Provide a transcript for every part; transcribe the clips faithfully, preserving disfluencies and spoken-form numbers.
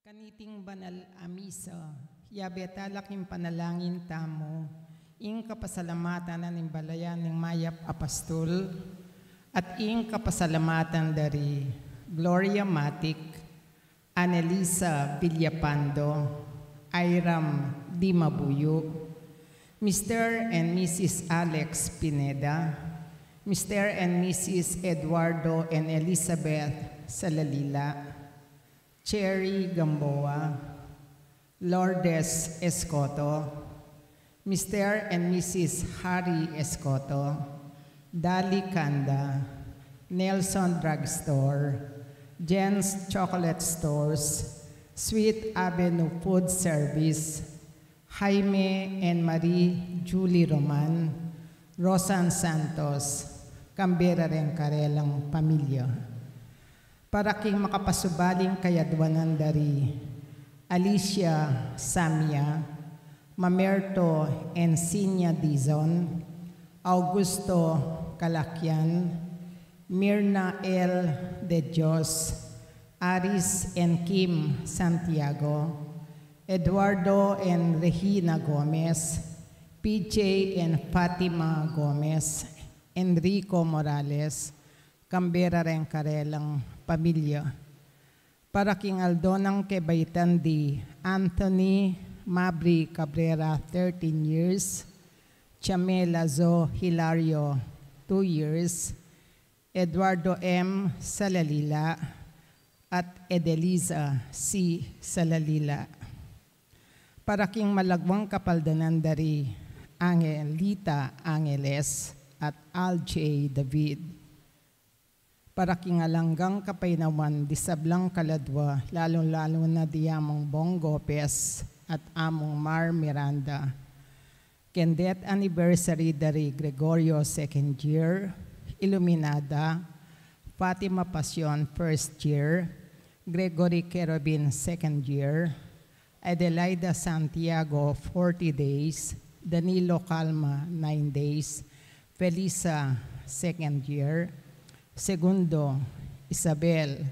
Kaniting banal a misa, yabe tala king panalangin tamu ing kapasalamatan na ning balayan ning mayap a pastul at ing kapasalamatan dari Gloria Matic, Annelisa Villapando, Iram Dimabuyu, Mister and Missus Alex Pineda, Mister and Missus Eduardo and Elizabeth Salalila, Cherry Gamboa, Lourdes Escoto, Mister and Missus Harry Escoto, Dali Kanda, Nelson Drugstore, Jen's Chocolate Stores, Sweet Avenue Food Service, Jaime and Marie Julie Roman, Rosan Santos, kambe da reng karelang pamilya. Para king makapasubaling kayadwanan dari Alicia Samia, Mamerto and Sinya Dizon, Augusto Calaquian, Mirna L. De Dios, Aris and Kim Santiago, Eduardo and Regina Gomez, P J and Fatima Gomez, Enrico Morales, kambe da reng karelang pamilya. Para king aldo nang kebaitan di Anthony Mabri Cabrera, thirteen years, Chamela Zo Hilario, two years, Eduardo M. Salalila, at Edeliza C. Salalila. Para king malagwang kapaldanan dari Angelita Angeles at Al J. David. Para king alang anggang kapaynawan di sablang kaladwa, lalu-lalu na di Among Bong Gopez at Among Mar Miranda. King death anniversary dari Gregorio second year, Iluminada, Fatima Pasion first year, Gregory Kerubin second year, Adelaida Santiago forty days, Danilo Calma nine days, Felisa second year, Segundo, Isabel,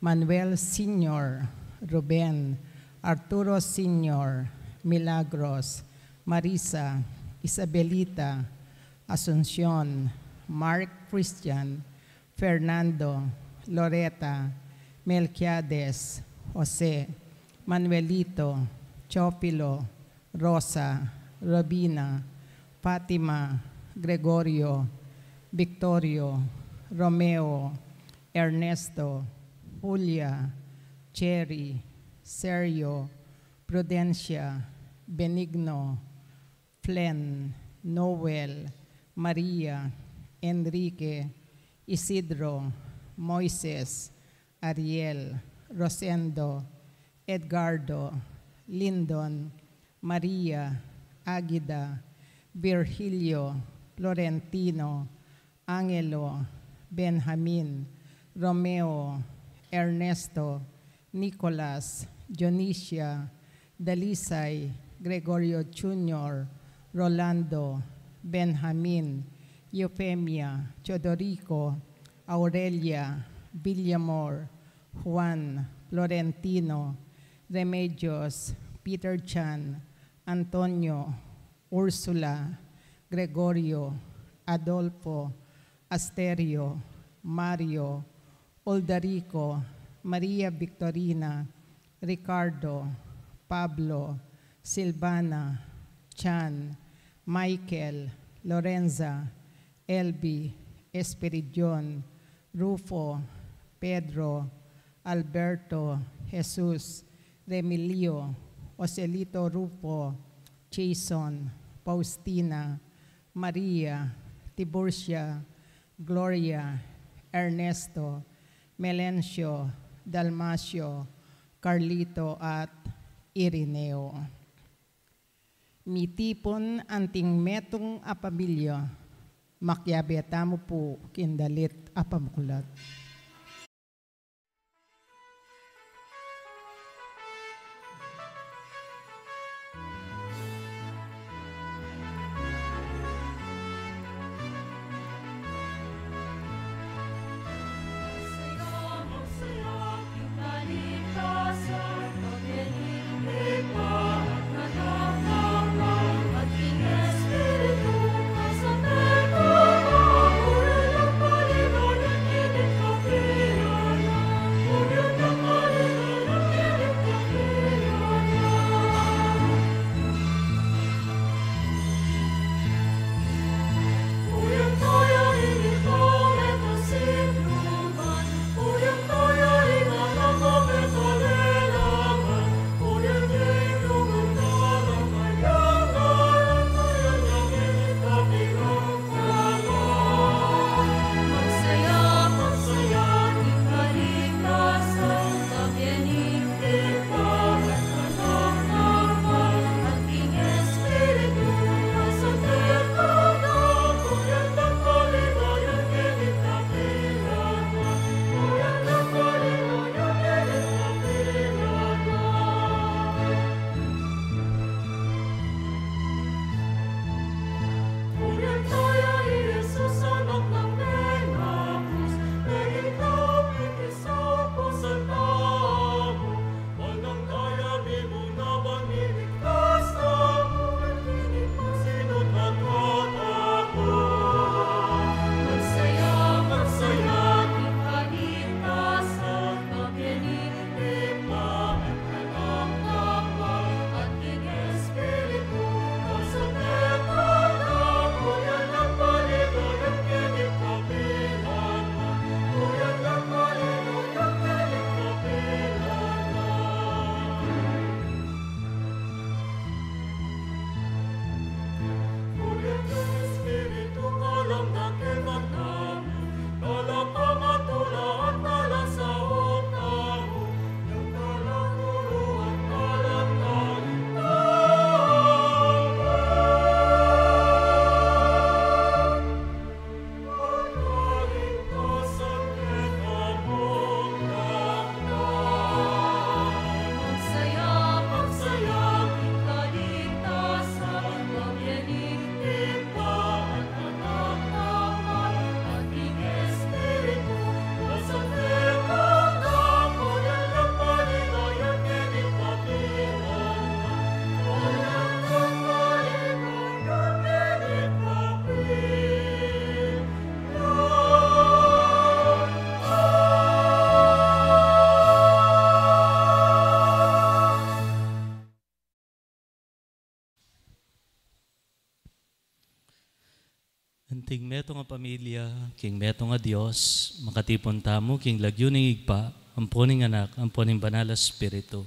Manuel Senior, Ruben, Arturo Senior, Milagros, Marisa, Isabelita, Asuncion, Mark Christian, Fernando, Loreta, Melquiades, Jose, Manuelito, Teofilo, Rosa, Robina, Fatima, Gregorio, Victorio, Romeo, Ernesto, Julia, Cherry, Sergio, Prudencia, Benigno, Flen, Noel, Maria, Enrique, Isidro, Moises, Ariel, Rosendo, Edgardo, Lindon, Maria, Agida, Virgilio, Florentino, Angelo, Benjamin, Romeo, Ernesto, Nicolas, Dionisia, Dalisay, Gregorio Junior, Rolando, Benjamin, Eufemia, Teodorico, Aurelia, Villamor, Juan, Florentino, Remedios, Peter Chan, Antonio, Ursula, Gregorio, Adolfo, Asterio, Mario, Oldarico, Maria Victorina, Ricardo, Pablo, Silvana, Chan, Michael, Lorenza, Elvi, Espiridion, Rufo, Pedro, Alberto, Jesus, Remilio, Joselito Rufo, Jason, Faustina, Maria, Tiburcia, Gloria, Ernesto, Melencio, Dalmacio, Carlito, at Irineo. Mitipun anting metung a pamilya, makiabe tamu pu king dalit a pamuklat. King metung a pamilya, king metung a Dios, makatipun tamu king lagyu ning Ibpa, ampo ning Anak, ampo ning Banal a Espiritu.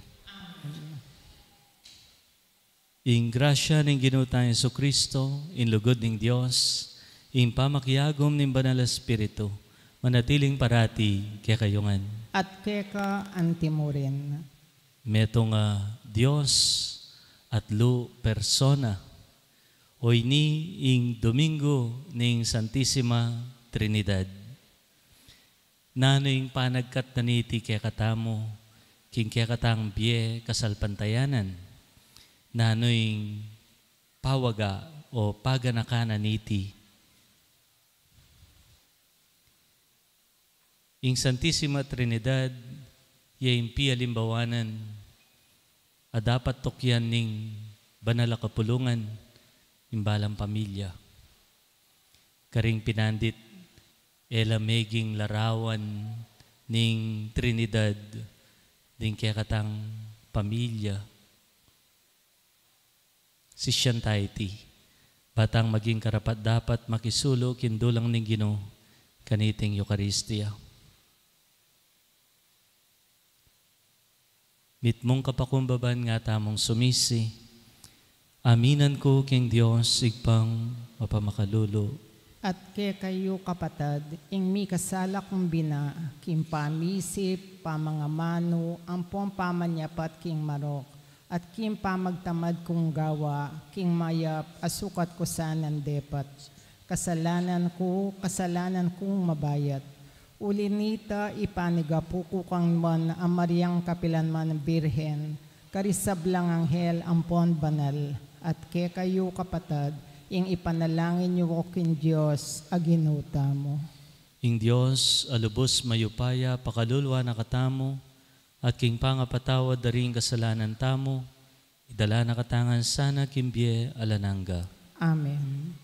Ing grasya ning Ginu tang Jesucristo, ing lugud ning Dios, ing pamakiagum ning Banal a Espiritu, manatiling parati kekayu ngan. At keka antimurin. Metung a Dios, atlu persona. Oyni ing Domingo ning Santisima Trinidad. Nanu ing panagkat na niti kekatamu, king kekatang bie kasalpantayanan? Nanu ing pawaga o paganakan na niti? Ing Santisima Trinidad, ya ing pialimbawanan a dapat tukyan ning banal a kapulungan, ing balang pamilya. Karing pinandit, e la meging larawan ning Trinidad ding kekatang pamilya. Sisian ta iti, ba tang maging karapat-dapat makisulu king dulang ning Ginu kaniting Eukaristia. Mitmung kapakumbaban nga tamung sumisi, aminan ku king Dios, Ibpang mapamakalulu. At kekayu, kapatad, ing mikasala kung bina, king pamisip, pamangamanu, ampong pamanyapat king marok, at king pamagtamad kung gawa king mayap a sukat ku sanang depat. Kasalanan ku, kasalanan kung mabayat. Uli nita, ipanigapu ku kang Nuan a Mariang kapilan man Birhen, karing sablang anghel ampon banal, at kekayu, kapatad, ing ipanalangin yu ku king Dios a Ginu tamu. Ing Dios a lubus mayupaya pakaluluan na katamu, at king pangapatawad da ring kasalanan tamu, idala na katamu ngan sana king bie alang angga. Amen.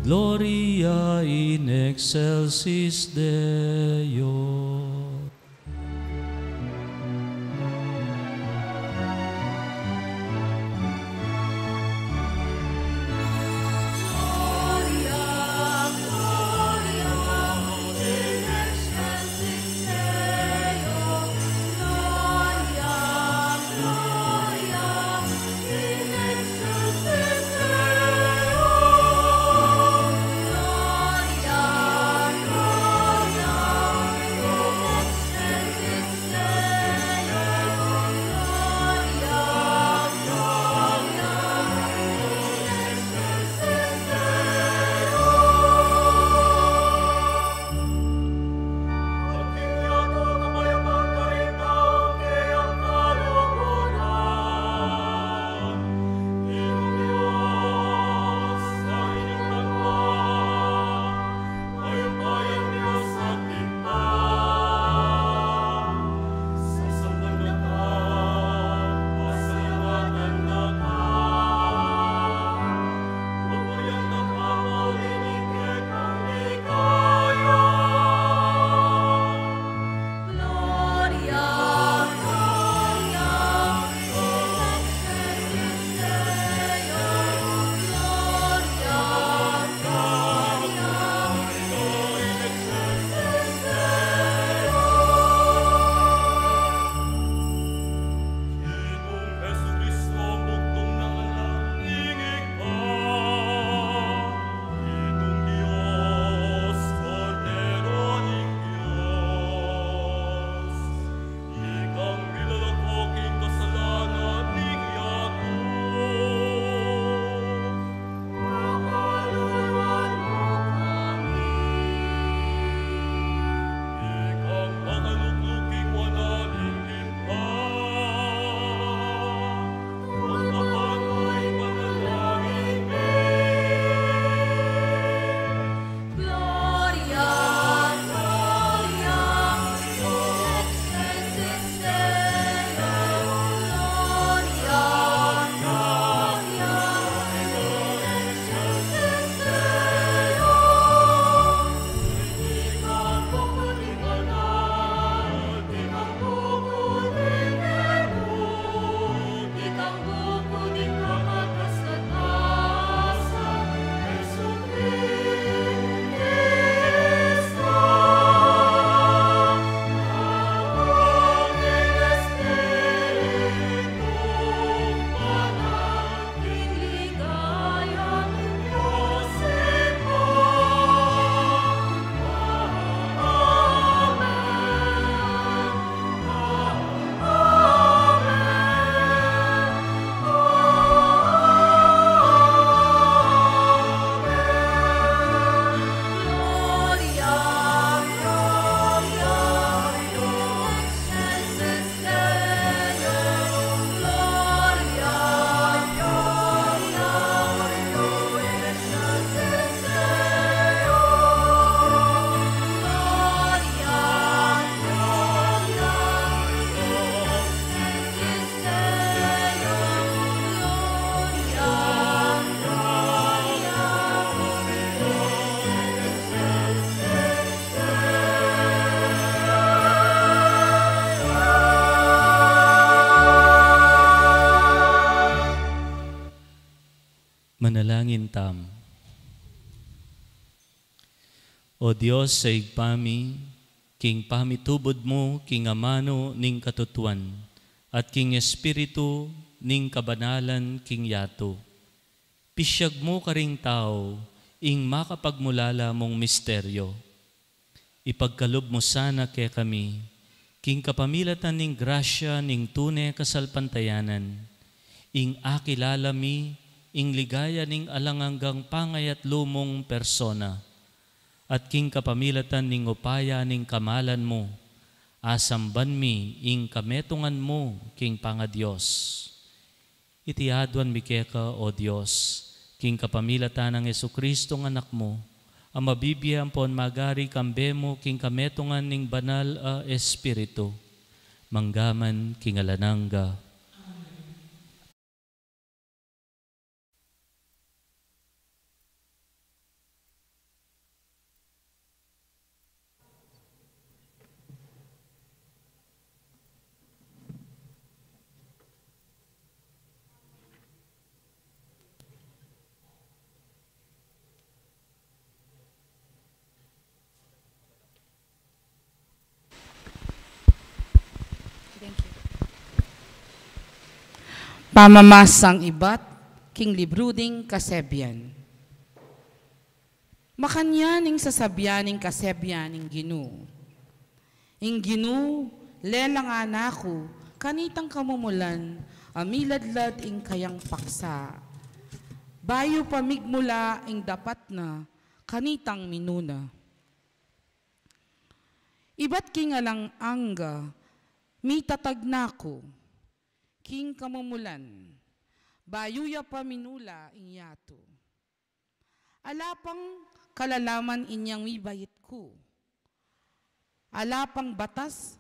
Gloria in excelsis Deo. O Dios a Ibpa mi, king pamitubud mu king amanu ning katutuan, at king espiritu ning kabanalan king yatu, pisiag mu karing tau ing makapagmulala mung misteryo. Ipagkalub mu sana kekami, king kapamilatan ning grasya ning tune kasalpantayanan, ing akilala mi ing ligaya ning alang anggang pangayatlu mung persona, at king kapamilatan ning upaya ning kamalan mu, asamban mi ing kametungan mu king pangaDios. Iti aduan mi keka, O Dios, king kapamilatan nang Jesucristo a Anak mu, a mabibie ampon magari kambe mu king kametungan ning Banal a Espiritu, mangga man king alang angga. Thank you. Pamamasang ibat king libru ding Kasebian. Makanyan ing sasabian ning kasebian ning Ginu. Ing Ginu, lelangan na ku kanitang kamumulan a miladlad ing kayang paksa, bayu pa migmula ing dapat na kanitang minuna. Ibat king alang angga, mitatag na ku king kamumulan, bayu ya pa minula ing yatu. Ala pang kalalaman inyang mibait ku. Ala pang batas,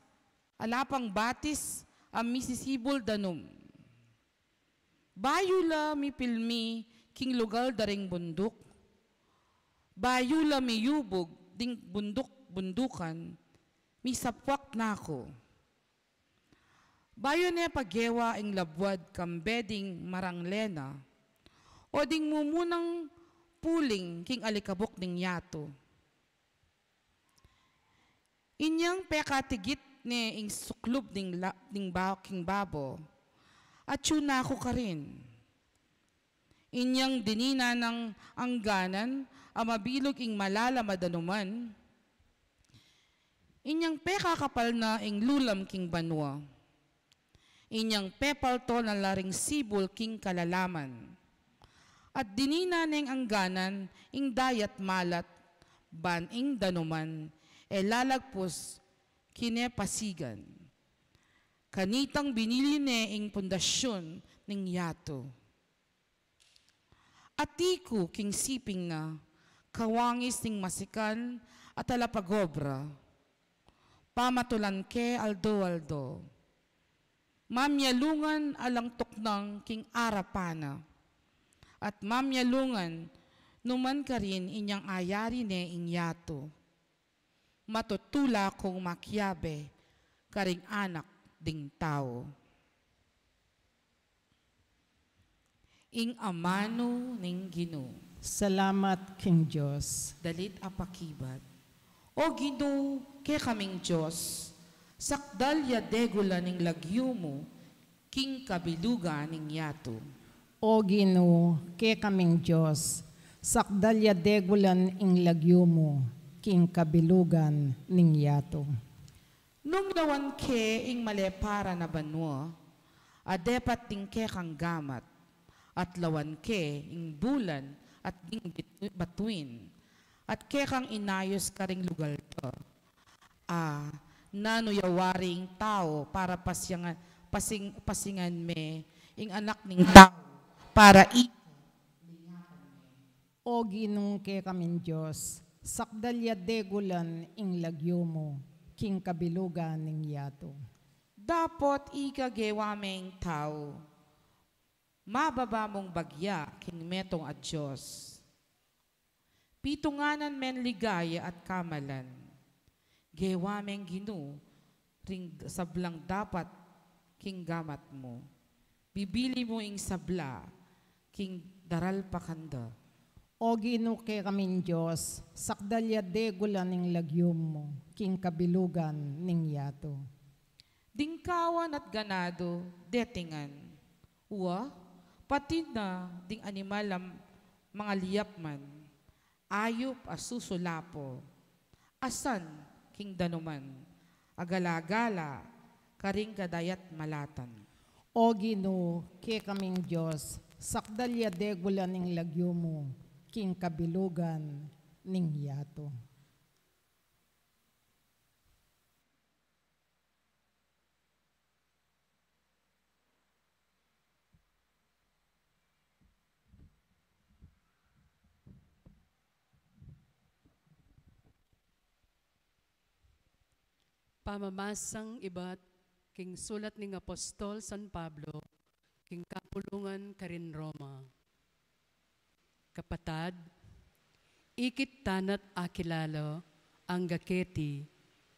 ala pang batis a misisibul danum. Bayu la mipilmi king lugal da ring bunduk. Bayu la miyubug ding bunduk-bundukan, misapwak na ku. Bayu ne pa gewa ing labuad kambe ding marang lena, o ding mumunang puling king alikabuk ning yatu. Inyang pekatigit ne ing suklub ning la-, ning ba-, king babo, atyu na ku karin. Inyang dininan nang angganan a mabilug ing malalam a danuman. Inyang pekakapal na ing lulam king banua. Inyang pepalto na la ring sibul king kalalaman. At dininan neng angganan ing dayat malat, ban ing danuman e lalagpus kine pasigan. Kanitang binili ne ing pundasyun ning yatu. Ati ku king siping na, kawangis ning masikan a talapagobra. Pamatulan ke aldo-aldo. Mamyalungan alang tuknang king arapan na. At mamyalungan nu man karin inyang ayari ne ing yatu. Matutula kung makiabe karing anak ding tau. Ing amanu ning Ginu. Salamat king Dios. Dalit a pakibat. O Ginu, kekaming Dios, sakdal ya degulan ing lagyu mu king kabilugan ning yatu. O Ginu, kekaming Dios, sakdal ya degulan ing lagyu mu king kabilugan ning yatu. Nung lawan ke ing maleparan a banua, a depat ding kekang gamat, at lawan ke ing bulan at ding bitu-, batuin, at kekang inayus karing lugal da. A, nanu ya wari ing tau para pasiangan, pasing-, pasingan me ing anak ning tau para i- O Ginu, kekaming Dios, sakdal ya degulan ing lagyu mu king kabilugan ning yatu. Dapot ika gewa meng tau, mababa mung bagya king metung a Dios. Pitunganan men ligaya at kamalan. Gewa meng Ginu ring sablang dapat king gamat mu. Bibili mu ing sabla king daralpakan da. O Ginu, kekaming Dios, sakdal ya degula ning lagyu mu king kabilugan ning yatu. Ding kawan at ganadu detingan, wa, pati na ding animal a mangalyap man, ayup a susulapo, asan king danuman, a gala-gala karing kadayat malatan. O Ginu, kekaming Dios, sakdal ya degula ning lagyu mu king kabilugan ning yatu. Pamamasang ibat king sulat ning Apostol San Pablo king kapulungan karin Roma. Kapatad, ikit tana't akilala angga keti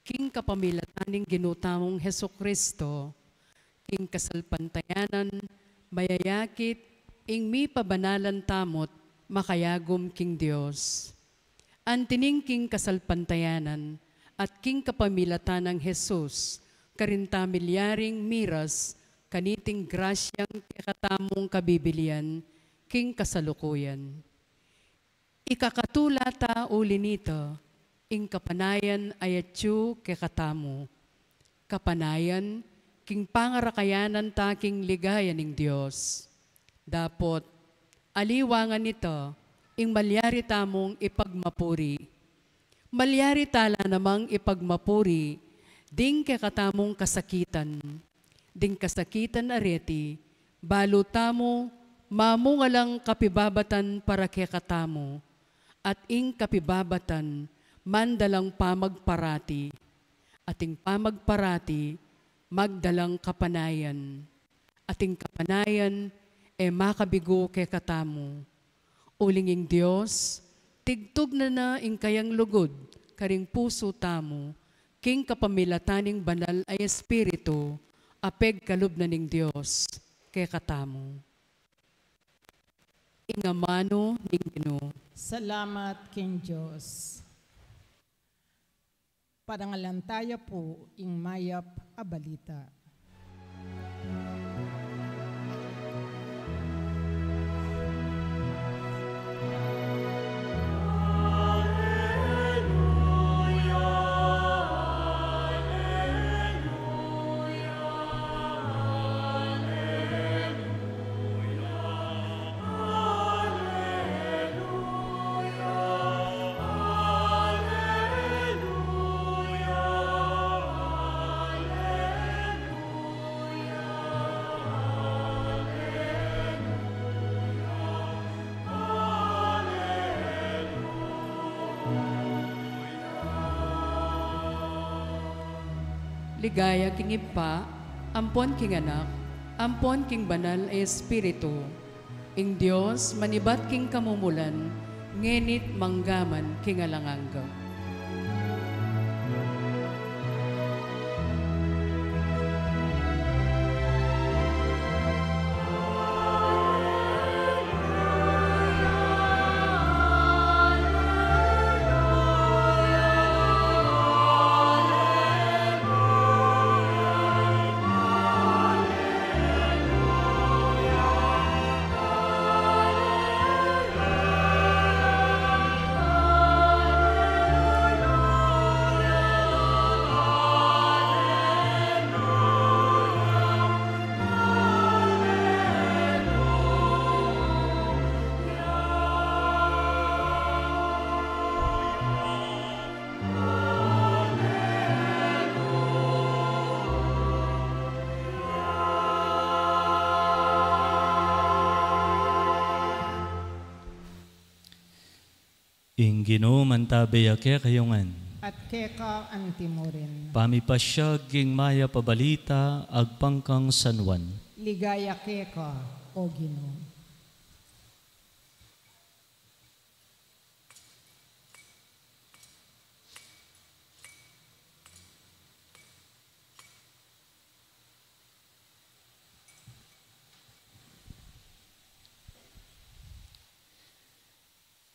king kapamilatan ning Ginu tamung Jesucristo, king kasalpantayanan mayayakit ing mipabanalan tamu't makayagum king Dios. Anti ning king kasalpantayanan at king kapamilatan nang Jesus, karin ta milyaring miras kaniting grasyang kekatamung kabibilian king kasalukuyan. Ikakatula ta uli nita ing kapanayan a yatyu kekatamu, kapanayan king pangarakayanan ta king ligaya ning Dios. Dapot aliwa ngan nita ing malyari tamung ipagmapuri. Malyari ta la namang ipagmapuri ding kekatamung kasakitan. Ding kasakitan a reti, balu tamu mamunga lang kapibabatan para kekatamu, at ing kapibabatan mandalang pamagparati, at ing pamagparati magdalang kapanayan, at ing kapanayan e makabigu kekatamu. Uling ing Dios, tigtugnan na ing kayang lugud karing pusu tamu, king kapamilatan ning Banal a Espiritu, a pigkalub na ning Dios kekatamu. Ing amanu ning Ginu. Salamat king Dios. Parangalan taya pu ing mayap a balita. Ligaya king Ibpa, ampon king Anak, ampon king Banal a Espiritu. Ing Dios manibat king kamumulan, ngeni't manggaman king alang angga. Ing Ginu mantabe ya kekayu ngan. At keka antimurin. Pamipasyag king mayap a balita agpang kang San Juan. Ligaya keka, O Ginu.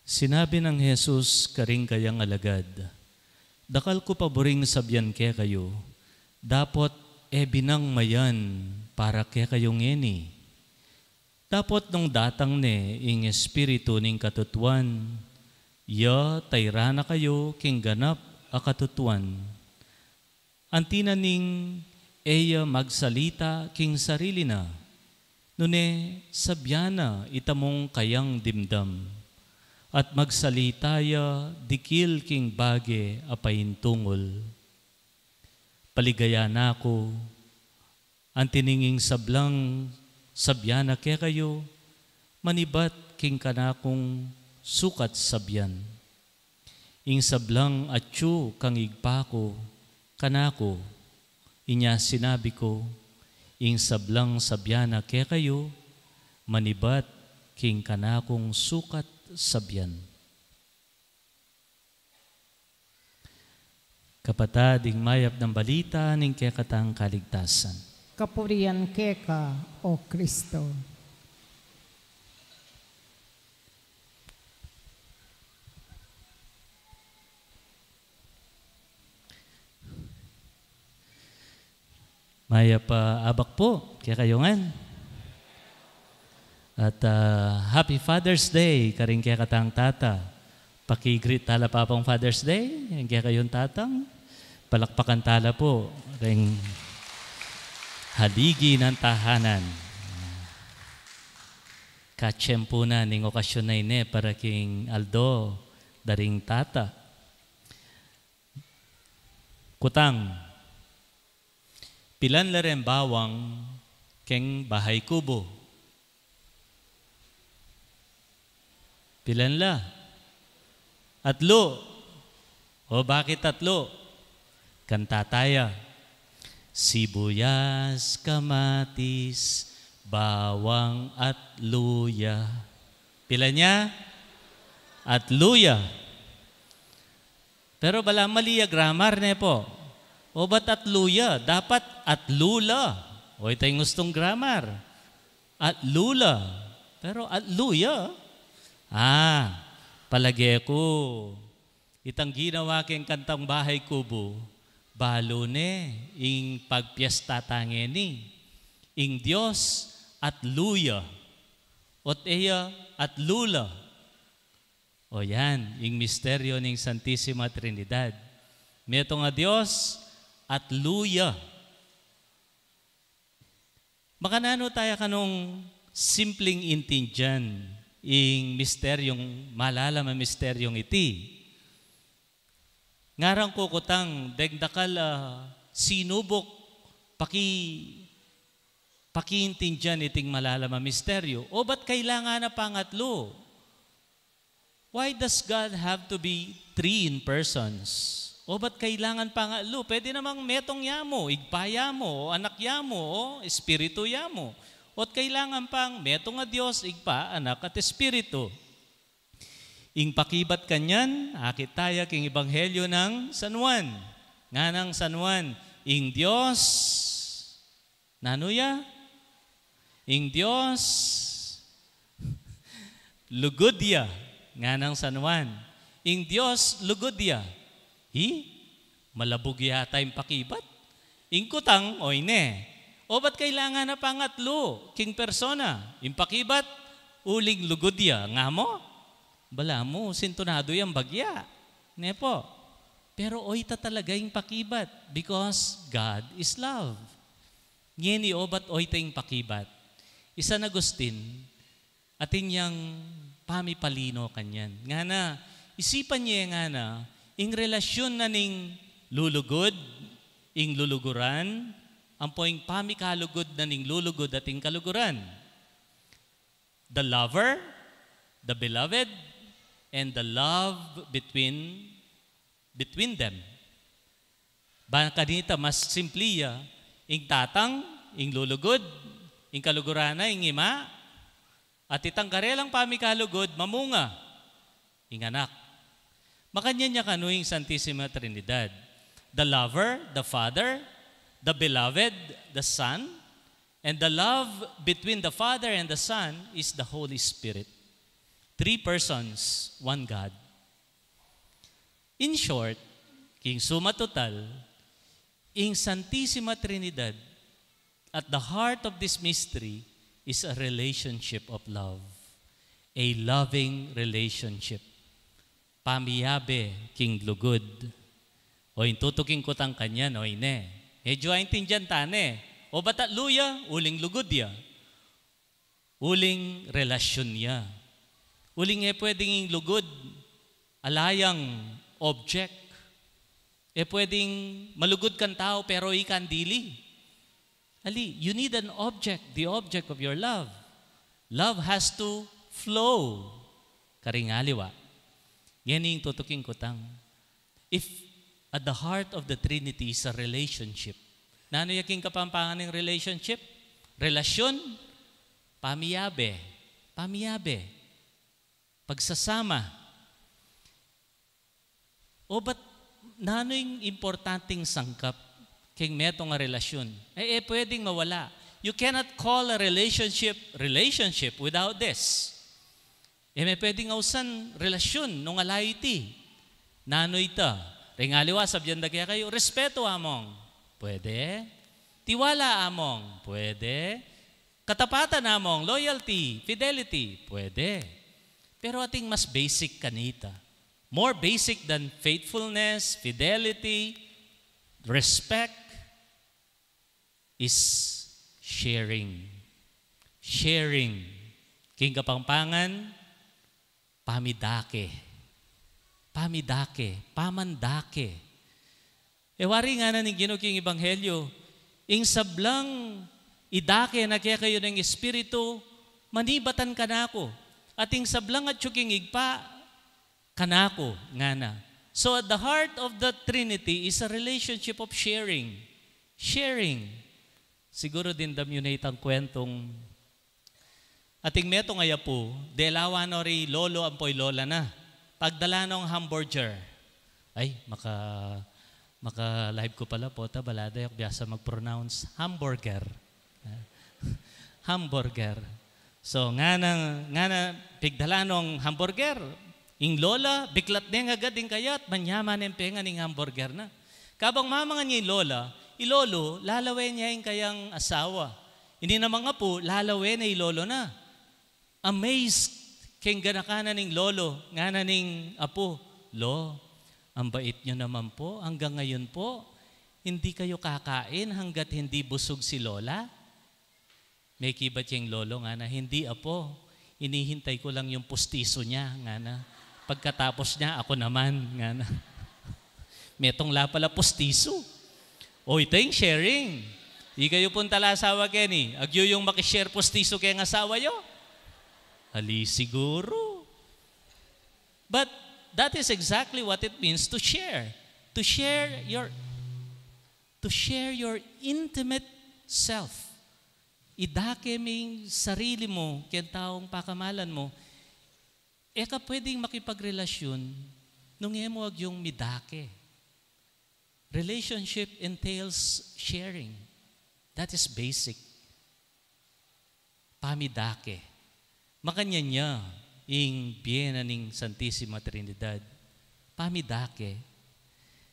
Sinabi nang Jesus karing kayang alagad, "Dakal ku pa buring sabian kekayu, dapot e binang mayan para kekayu ngeni. Dapot nung datang ne ing Espiritu ning katutuan, ya tairan na kayu king ganap a katutuan. Anti na ning e ya magsalita king sarili na, nune sabian na itamung kayang dimdam, at magsalita ya dikil king bage a paintungul. Paligayan na ku, anti ning ing sablang sabian na kekayu, manibat king kanakung sukat sabian. Ing sablang atyu kang Ibpa ku, kanaku, inya sinabi ku, ing sablang sabian na kekayu, manibat king kanakung sukat sabian." Kapatad, ing mayap nang balita ning kekatang kaligtasan. Kapurian keka, O Kristo. Mayap a abak pu kekayu ngan. At, ah, Happy Father's Day karing kekatang tata. Paki-greet tala pa pung Father's Day ing kekayung tatang. Palakpakan tala pu ring haligi nang tahanan. Katiempu na ning okasyun a ini para king aldo da ring tata. Kutang, pilan la reng bawang keng bahay kubo? Pilan la? Atlu. O, bakit atlu? Kanta taya, "Sibuyas, kamatis, bawang, at luya." Pilan ya? Atlu ya. Pero balamu mali ya grammar, ne pu? O, ba't atlu ya? Dapat atlu la. O, ita ing ustung grammar. Atlu la. Pero atlu ya. Ah, palage ku, itang ginawa keng kantang bahay kubo, balu ne ing pagpiesta ta ngeni. Ing Dios atlu ya. Ot e ya atlu la. O yan, ing misteryo ning Santisima Trinidad. Metung a Dios, atlu ya. Makananu taya kanung simpling intindian ing misteryung, malalam a misteryung iti? Ngarang ku kutang, deng dakal a sinubuk paki-, pakiintindian iting malalam a misteryo. O, ba't kailangan na pang atlu? Why does God have to be three in persons? O, ba't kailangan pang atlu? Pwede namang metung ya mu, Ibpa ya mu, o Anak ya mu, o Espiritu ya mu. O't kailangan pang metung a Dios, Ibpa, Anak, at Espiritu. Ing pakibat kanyan, akit taya king Ebanghelyo nang San Juan. Nganang San Juan, ing Dios, nanu ya? Ing Dios lugud ya, nganang San Juan. Ing Dios lugud ya. Hi? Malabug yata ing pakibat. Ing kutang, oyne. O, ba't kailangan na pang atlu king persona? Ing pakibat, uling lugud ya. Nga mu? Balamu, sintunadu yang bagya. Ne pu? Pero oyta talaga ing pakibat, because God is love. Ngeni, o, ba't oyta ing pakibat? I San Agustin, atin yang pamipalino kanyan. Ngana, isipan ye ngana, ing relasyun na ning lulugud, ing luluguran, ampo ing pamikalugud na ning lulugud at ing kaluguran. The lover, the beloved, and the love between, between them. Bang kanita mas simpli ya, ing tatang, ing lulugud, ing kaluguran na, ing ima, at itang karelang pamikalugud, mamunga, ing anak. Makanyan ya kanu ing Santisima Trinidad. The lover, the Father, the beloved, the Son, and the love between the Father and the Son is the Holy Spirit. Three persons, one God. In short, king suma total, ing Santisima Trinidad, at the heart of this mystery, is a relationship of love. A loving relationship. Pamiyabe king lugud. O ing tutuking kutang kanyan, o ine. Medyo aintindian ta ne. O bata luya, uling lugud ya. Uling relasyun ya. Uling e pwedeng ing lugud, ala yang object. E pwedeng malugud kang tau, pero ika dili. Ali, you need an object, the object of your love. Love has to flow. Karing aliwa. Yan ing tutuking kutang. If at the heart of the Trinity is a relationship. Nanu ya king Kapampangan ing relationship? Relasyun, pamiyabe. Pamiyabe. Pagsasama. O ba't nanu ing importanteng sangkap king metung a relasyun? E, e pwedeng mawala. You cannot call a relationship relationship without this. E me pwedeng ausan relasyun nung ala iti. Nanu ita? Ring aliwa, sabian da kekayu, respetu, among. Pwede. Tiwala, among. Pwede. Katapatan, among. Loyalty, fidelity. Pwede. Pero ating mas basic kanita. More basic than faithfulness, fidelity, respect, is sharing. Sharing. King Kapampangan, pamidake. Pamidake. Pamandake. E wari ngana ning Ginu king Ebanghelyo, ing sablang idake na kekayu ning Espiritu, manibatan kanaku. At ing sablang atyu king Ibpa, kanaku, ngana. So at the heart of the Trinity is a relationship of sharing. Sharing. Siguru dimdam yu ne itang kwentung ating metung a apu, delawan no ri lolo ampo i lola na. Pagdala nong hamburger. Ay, maka, maka-live ku pala, pota, baladak biasa mag-pronounce hamburger. Hamburger. So, ngana, ngana, pigdala nong hamburger. Ing lola, biklat ne agad ing kaya at manyaman ne pengan ing hamburger na. Kabang mamangan ya ing lola, i lolo, lalawen ya ing kayang asawa. Ini namang apu, lalawen ne i lolo na. Amazed king ganaka na ning lolo, ngana ning apu, "Lo, ang bait niyo naman po, hanggang ngayon po, hindi kayo kakain hanggat hindi busog si Lola?" Mekibat ya ing lolo, ngana, "Hindi, apo. Inihintay ko lang yung pustiso niya," ngana. "Pagkatapos niya, ako naman," ngana. Metung la pala pustiso. O, ita ing sharing. Ikayu pung talasawa keni, agyu yung maki-share pustiso keng asawa yu? Ali siguru. But that is exactly what it means to share. To share your, to share your intimate self. Idake me ing sarili mu keng taung pakamalan mu. E ka pwedeng makipagrelasyon nung e mu agyung midake. Relationship entails sharing. That is basic. Pamidake. Makanyan ya ing bie na ning Santisima Trinidad. Pamidake.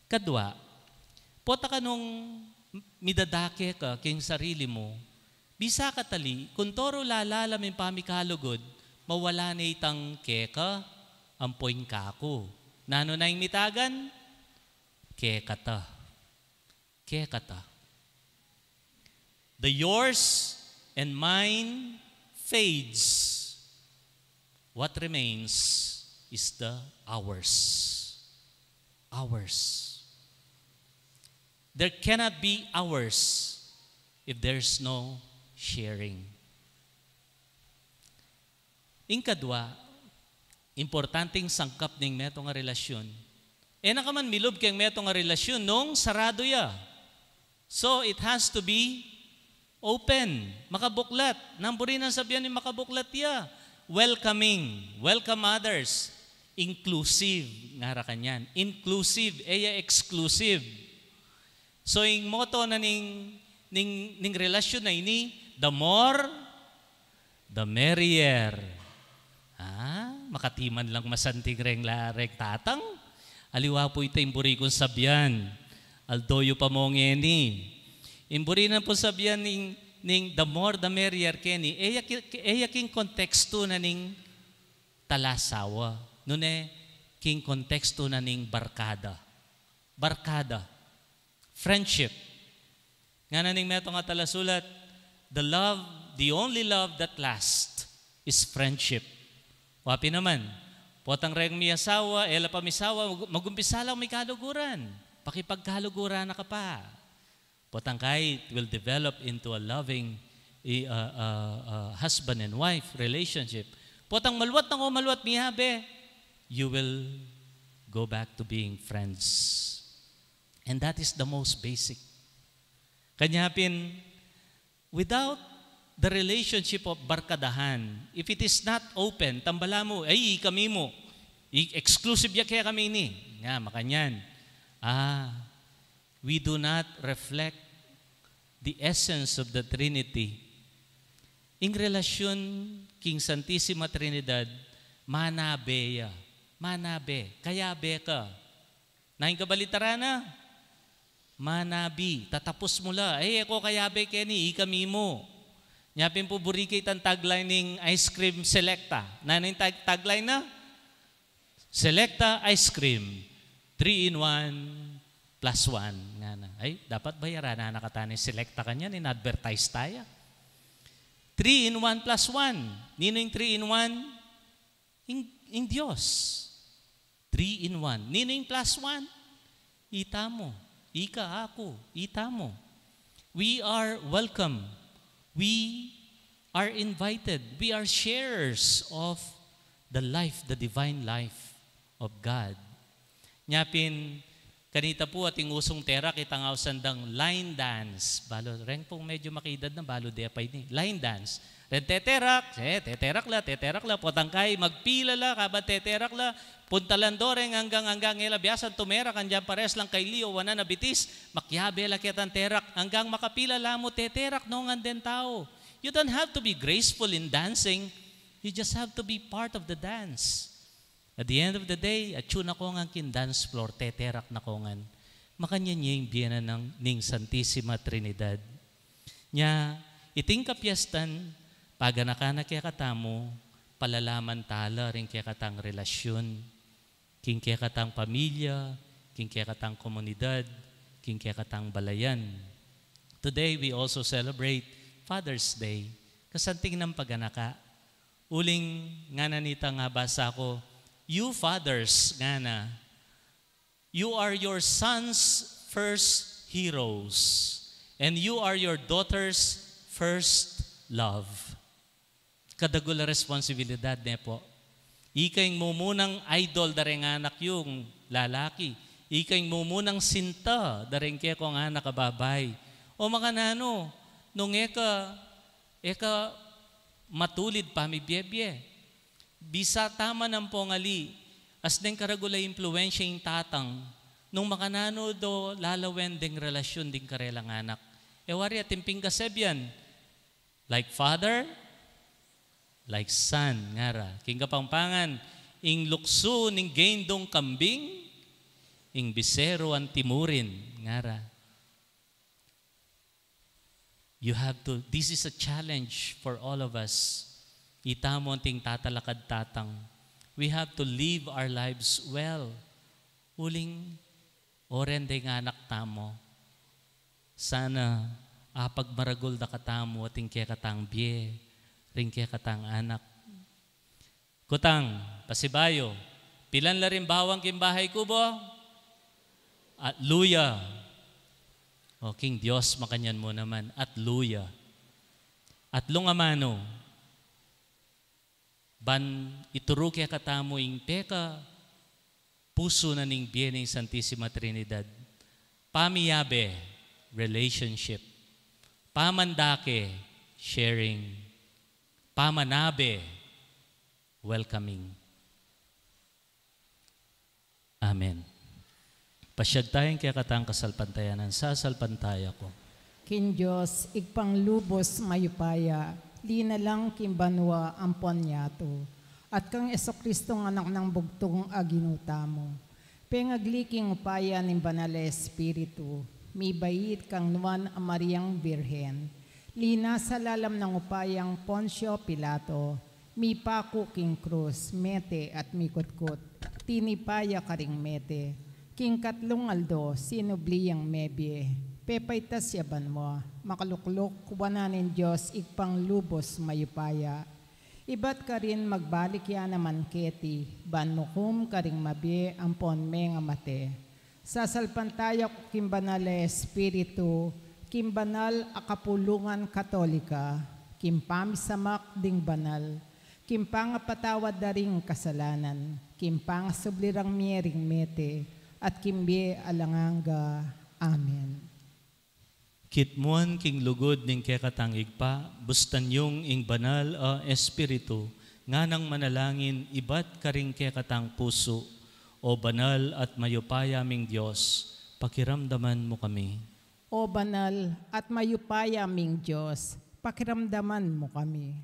Kadwa, pota ka nung midadake ka king sarili mu, bisa ka tali, kung toro lalalam ing pamikalugud, mawala ne itang keka ampo ing kaku. Nanu na ing mitagan? Kekata. Kekata. The yours and mine fades. What remains is the ours. Ours. There cannot be ours if there's no sharing. Ing kadwa, importanteng sangkap ning metung a relasyon. E na ka man milub keng metung a relasyon nung saradu ya. So, it has to be open, makabuklat. Nanu buri nang sabian ning makabuklat ya? Welcoming, welcome others. Inclusive, ngara kanyan. Inclusive, e ya exclusive. So, ing motto na ning, ning, ning relasyon na ini, the more, the merrier. Ah, Makati man lang masanting reng la, reng tatang. Aliwa pu ita ing buri kung sabian. Aldo yu pa mo ngeni. Ing buri na pu sabian ning, ning the more the merrier keni. E ya ki-, e ya king kontekstu na ning talasawa. Nune, king kontekstu na ning barkada. Barkada. Friendship. Ngana ning metung a talasulat, "The love, the only love that lasts is friendship." Wa pin naman, potang reng miasawa, e la pa misawa, mag-, mag-umpisa lang mi kaluguran. Pakipagkaluguran na ka pa. Potang kai, it will develop into a loving, i-, uh, uh, uh, husband and wife relationship. Potang maluat na ko, maluat miyabe, you will go back to being friends. And that is the most basic. Kanya pin, without the relationship of barkadahan, if it is not open, tambala mu, "Ay, kami mu, i-, exclusive ya kekami ni." Nga, makanyan. Ah, we do not reflect the essence of the Trinity. Ing relasyun king Santisima Trinidad, manabe ya. Manabe. Kayabe ka. Nanu ing kabalitaran na? Manabi, tatapus mu la. Ay, e ko kayabe keni, ikami mu. Nya pin pu buri ke itang tagline ning ice cream Selecta. Nanu ing tag-, tagline na? Selecta ice cream, three in one plus one. Ngana. Ay, dapat bayaran na kata ning Selecta kanyan, in-advertise taya. Three in one plus one. Ninu ing three in one? Ing, ing Dios. Three in one. Ninu ing plus one? Itamu. Ika, aku, itamu. We are welcome. We are invited. We are sharers of the life, the divine life of God. Nya pin, kanita pu atin usung terak, itang ausan dang line dance. Balu, reng pung medyo makidad na, balu de pa ini. Line dance. Reng teterak, e, teterak la, teterak la, potang kai, magpila la, kabat teterak la, puntalan do reng anggang, anggang e la biasan tumerak, anggang pares lang kay Leo, wanan a bitis, makiabe la ketang terak, anggang makapila la mu teterak, nongan deng tau. You don't have to be graceful in dancing, you just have to be part of the dance. At the end of the day, atyu na ko ngan king dance floor, teterak na ko ngan. Makanyan ya ing bie na ning Santisima Trinidad. Nya, iting kapiestan, paganakan na kekatamu, palalaman tala ring kekatang relasyun, king kekatang pamilya, king kekatang komunidad, king kekatang balayan. Today, we also celebrate Father's Day. Kasanting nang paganaka. Uling ngana nitang abasa ku, "You fathers," ngana, "you are your sons' first heroes, and you are your daughters' first love." Kadagul a responsibilidad, ne pu? Ika ing mumunang idol da reng anak yung lalaki. Ika ing mumunang sinta da reng kekong anak a babai. O makananu, nung e ka, e ka matulid pamibiebie. Bisa tamu nang pongali, as deng karagul a impluensya ing tatang, nung makananu do lalawen deng relasyun ding karelang anak. E wari atin pin kasebian, like father, like son, ngara. King Kapampangan, ing luksu ning gendung kambing, ing biseru anti mu rin, ngara. You have to, this is a challenge for all of us. Itamu anting tatalakad tatang. We have to live our lives well. Uling, o ren deng anak tamu. Sana apagmaragul da katamu ating kekatang bie, ring kekatang anak. Kutang, pasibayu, pilan la ring bawang king bahay kubo? Atlu ya. O, king Dios makanyan mu naman, atlu ya. Atlung amanu, ban ituru kekatamu ing pekapusu na ning bie ning Santisima Trinidad. Pamiyabe, relationship. Pamandake, sharing. Pamanabe, welcoming. Amen. Pasyag taya ing kekatang kasalpantayanan. Sasalpantaya ku. King Dios, Ibpang lubus mayupaya, linalang king banua ampon yatu. at kang Jesucristo, Anak nang bugtung a Ginu tamu. Pengagli king upaya ning Banal a Espiritu, mibait kang Nuan a Mariang Birhen, linasa lalam nang upayang Poncio Pilato, mipaku king krus, mete at mikutkut, tinipa ya karing mete, king katlung aldo sinubli yang mebie, pepaitas ya banua, makalukluk wanan ning Dios Ibpang lubus mayupaya. Ibat karin magbalik ya naman keti, ban mukum karing mabie ampon mengamate. Sasalpantaya ku king Banal a Espiritu, king banal a kapulungan Katolika, king pamisamak ding banal, king pangapatawad da ring kasalanan, king pangasubli rang mie ring mete, at king bie alang angga. Amen. Kitmuan king lugud ning kekatang Ibpa, bustan yung ing Banal a Espiritu, nganang manalangin ibat karing kekatang pusu. O banal at mayupaya ming Dios, pakiramdaman mu kami. O banal at mayupaya ming Dios, pakiramdaman mu kami.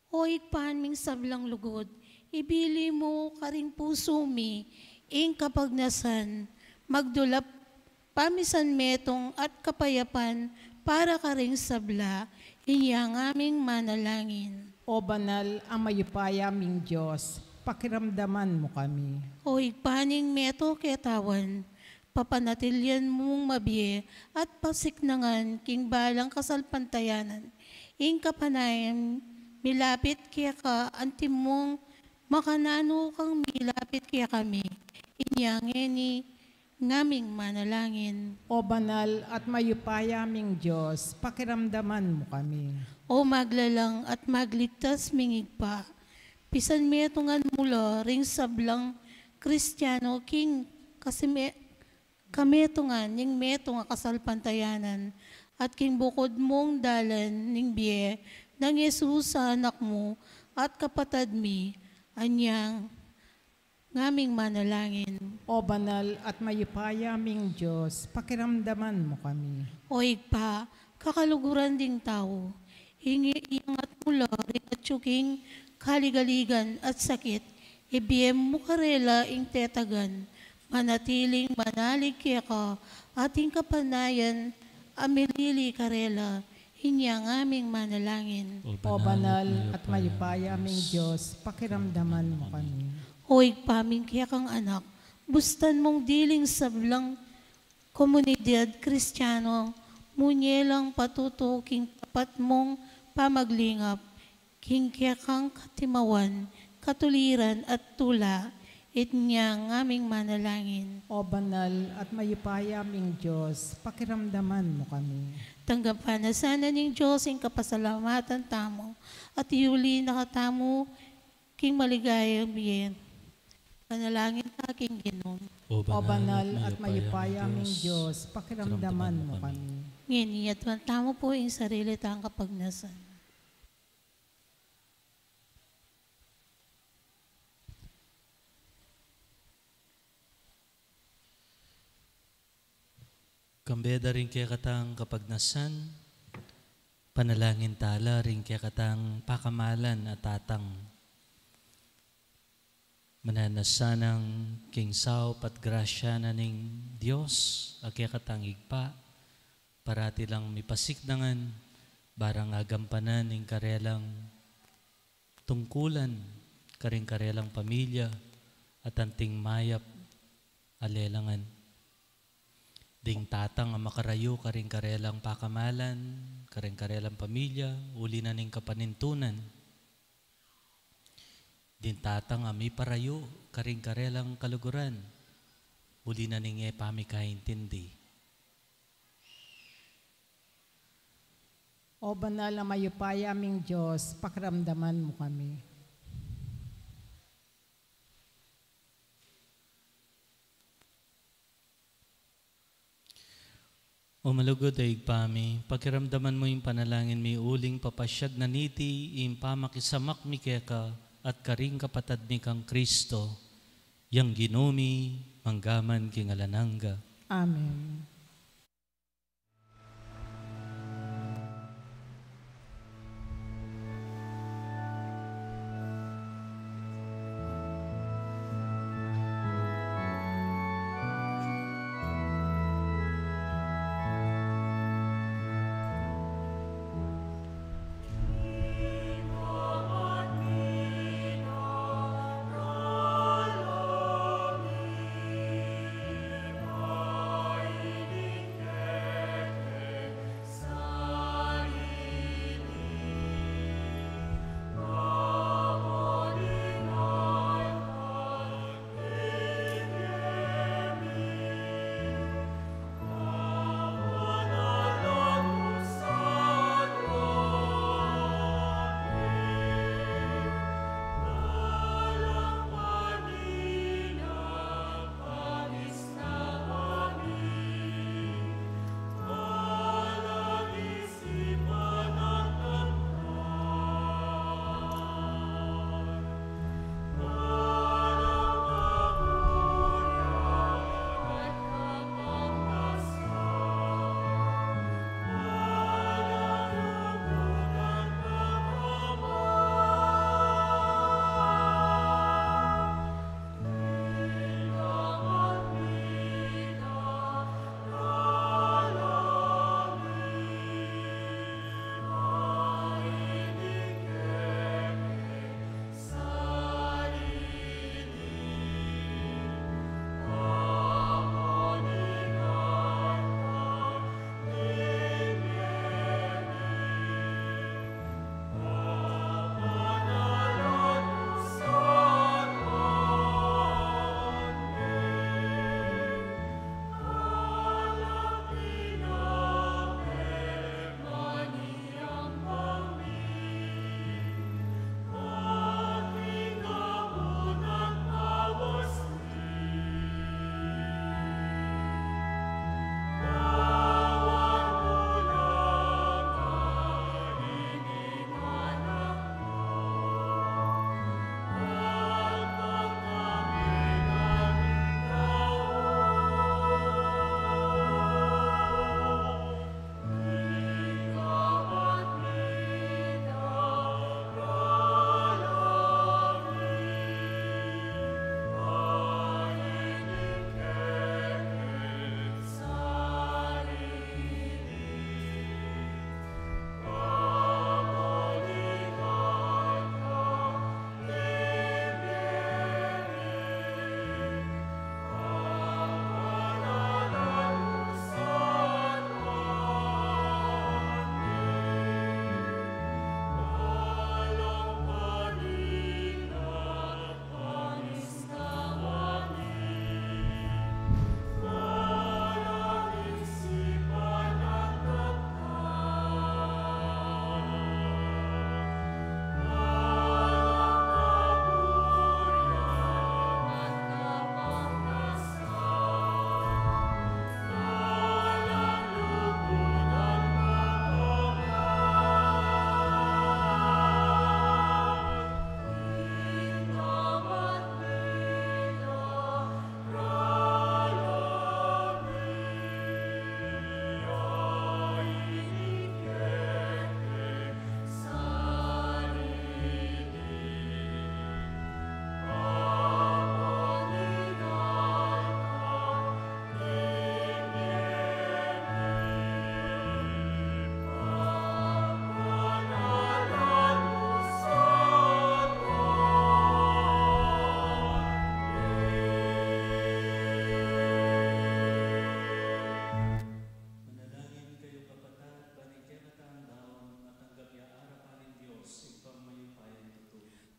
O Ibpa ming sablang lugud, ibili mu karing pusu mi ing kapagnasan, magdulap pamisanmetung at kapayapan para karing sabla, inya ngaming manalangin. O banal a mayupaya ming Dios, pakiramdaman mu kami. O Ibpa ning metung a katawan, papanatilian mung mabie at pasiknangan king balang kasalpantayanan ing kapanayan milapit keka, antimong makananu kang milapit kekami. Inya ngeni ngaming manalangin. O banal at mayupaya ming Dios, pakiramdaman mu kami. O maglalang at magligtas ming Ibpa, pisanmetungan mu la ring sablang Kristiano king kasime-, kametungan ning metung a kasalpantayanan, at king bukud mung dalan ning bie nang Jesus a Anak mu at Kapatad mi, inya ngaming manalangin. O banal at mayupaya ming Dios, pakiramdaman mu kami. O Ibpa, kakaluguran ding tau, ing iyangat mu la ring atyu king kaligaligan at sakit, ibie mu karela ing tetagan, manatiling manalig keka at ing kapanayan a milili karela, inya ngaming manalangin. O banal at mayupaya ming Dios, pakiramdaman mu kami. O Ibpa ming kekang Anak, bustan mung diling sablang komunidad Kristiano, munye lang patutu king tapat mung pamaglingap, king kekang katimawan, katuliran at tula, inya ngaming manalangin. O banal at mayupaya ming Dios, pakiramdaman mu kami. Tanggapan na sana ning Dios ing kapasalamatan tamu, at iuli na katamu king maligayang bie. Manalangin ta king Ginu. O banal at mayupaya ming Dios, pakiramdaman mu kami. Ngeni, aduan tamu pu ing sarili tang kapagnasan. Kambe da ring kekatang kapagnasan, panalangin tala ring kekatang pakamalan a tatang. Mananasanang king saup at grasya na ning Dios a kekatang Ibpa, parati lang mipasiknangan, barang agampanan ing karelang tungkulan, karing karelang pamilya, at anting mayap a lelangan. Ding tatang a makarayu karing karelang pakamalan, karing karelang pamilya, uli na ning kapanintunan. Ding tatang a miparayu karing karelang kaluguran, uli na ning e pamikaintindi. O banal a mayupaya ming Dios, pakiramdaman mu kami. O malugud a Ibpa mi, pakiramdaman mu ing panalangin mi uling papasyag na niti ing pamakisamak mi keka at karing kapatad mi kang Kristo, yang Ginu mi, mangga man king alang angga. Amen.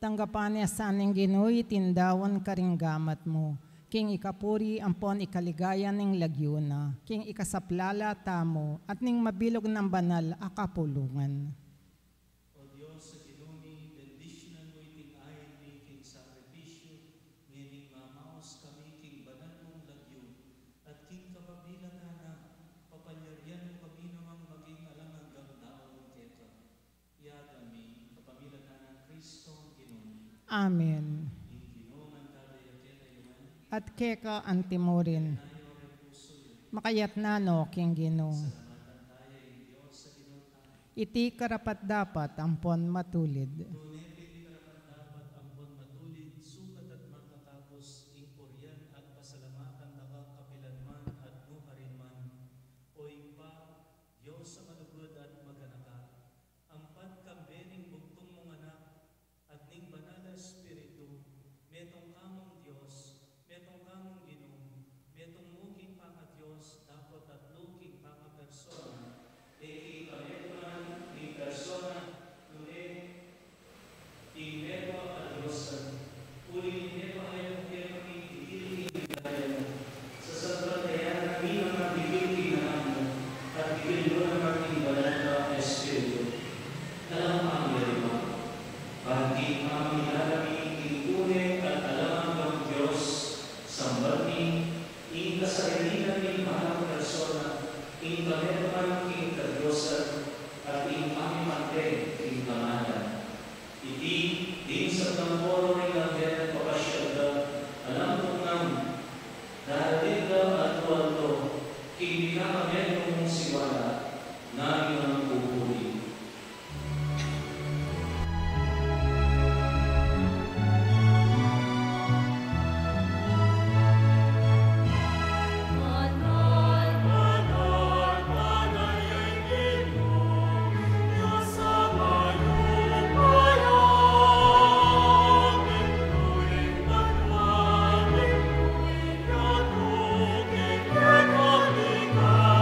Tanggapan na sa ning Ginu iting daun karing gamat mu, king ikapuri ampon ikaligaya ning lagyu na, king ikasaplala tamu, at ning mabilug nang banal a kapulungan. O Dios a Ginu mi, bendisyunan mu iting ain mi king sakripisyu, ngening mamaus kami king banal mung lagyu, at king kapamilatan na, papalyarian mu kami namang maging alang anggang daun keka. Iti mi kapamilatan nang Kristong Ginu mi. Amen. Ing Ginu manatili kekayu ngan. At keka antimurin. Taya ing pusu yu. Makayatna no king Ginu. Salamatan taya ing Dios a Ginu tamu. Iti karapat-dapat ampon matulid. Tune pin karapat-dapat ampon matulid, sukat at makatapus, ing purian at pasalamatan da ka kapilan man at nukarin man, o Ibpa, Dios a malugud at maganaka, ampat kambe ning bugtung mung Anak, at ning Banal a Espiritu, metung ka mung Dios, metung ka mung Ginu, metung mu king pangaDios, dapot atlu king pangapersona, e king kametungan ning persona, nune ing metung a Dios, uling ing metung a Dios, ing dikil king daya mu. Sasalpantayanan mi naman dikil king Anak mu, at dikil mu naman king Banal a Espiritu. Alang kami, Ibpa, ban king pamagari ning tune at alang anggang Dios, samban mi ing kasarilinan ning balang persona, ing kametungan king kadiosan, at ing pamipante king kamalan. Iti, ding sablang koro ring anghel, papasyag da, alang tungnan, daralit da alto-alto, king mikakametung mung siwala, ngeni at kapilan man.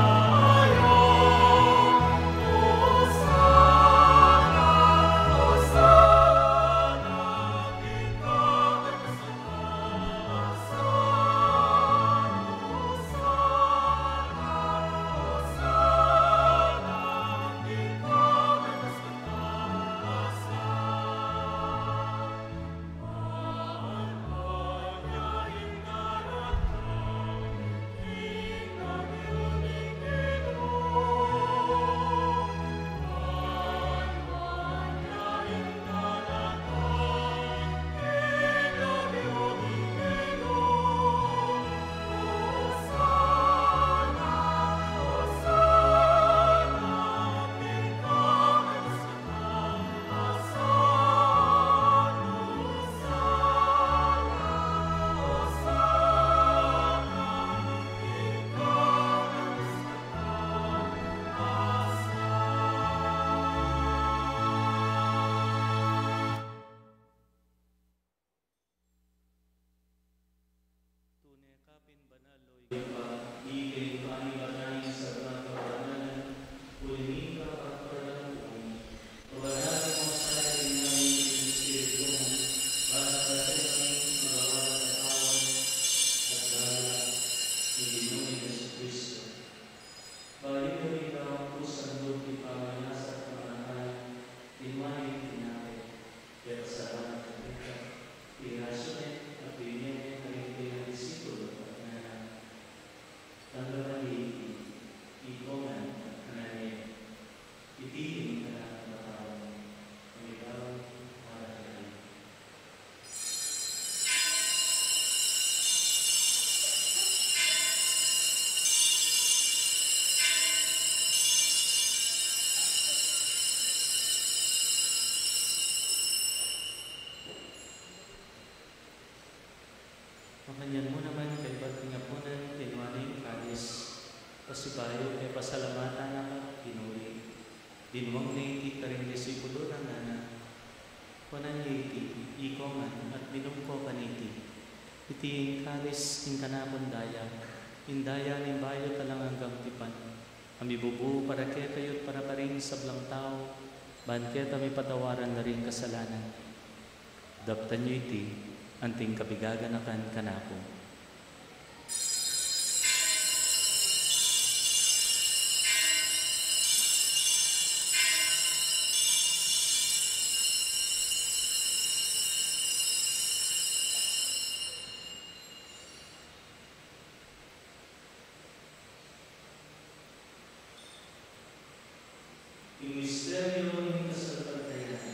Tune ka pin banal, o Ibpa, ika ing panibatan ning sablang kabanalan, uling ika pagparalan mu. Pabanalin mu sa ring ngeni ning Espiritu mu, ban daptan mi magawad katawan at daya ning Ginu ming Jesucristo. Bayu da ring kautusan lub king pamagasa at pamagkari, kinua ne ing tinape, pepasalamat ya keka, pirasu ne, at binie ne karing kayang disipulu, at ngana, Tanggapan ye iti, ika ngan, at kanan ye, iti ing kanakung katawan ku, a mibawi para kekayu. Makanyan mu naman kaybat ning apunan, kinua ne ing kalis, pasibayu pepasalamatan na ka, binuri, dinwang ne iti karing disipulu na, ngana, Kuanan ye iti, ika ngan, at minum ko kaniti. Iti ing kalis ning kanakung daya, ing daya ning bayu at alang anggang tipan, a mibubu para kekayu at para karing sablang tau, ban keta mipatawaran la ring kasalanan. Daptan yu iti anting kabiganakan kanaku. Ing misteryu ning kasalpantayanan.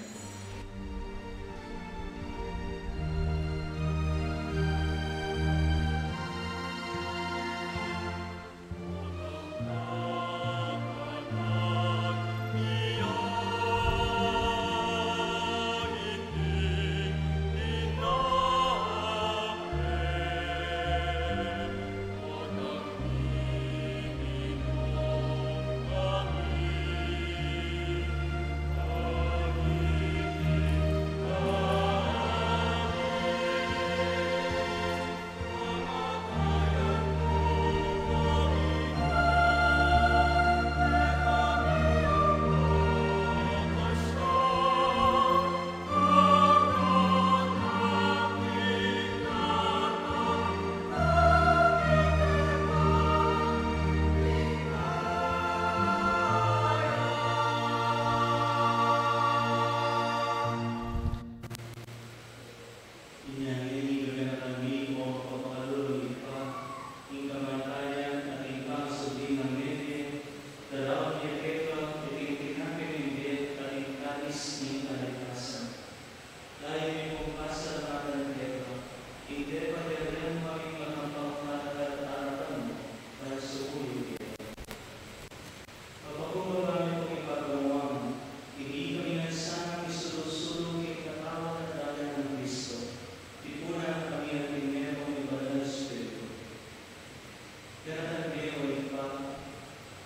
Inya ngeni, gaganakan mi, o makapakalulu Ibpa, ing kamatayan at ing pangasubli nang mie, daraun mi keka iting tinape ning bie at ing kalis ning kaligtasan. Dayun mi pung pasalamatan keka, ing pepateryan mu kaming matampang panagarapan mu, ban sukuyu keka. Papakumbaba mi pung ipagamu, iti kami ngan sanang misulu-sulu king katawan at daya nang Kristo, tipunan na kami anting metung ning Banal a Espiritu. Ganakan mi, o Ibpa,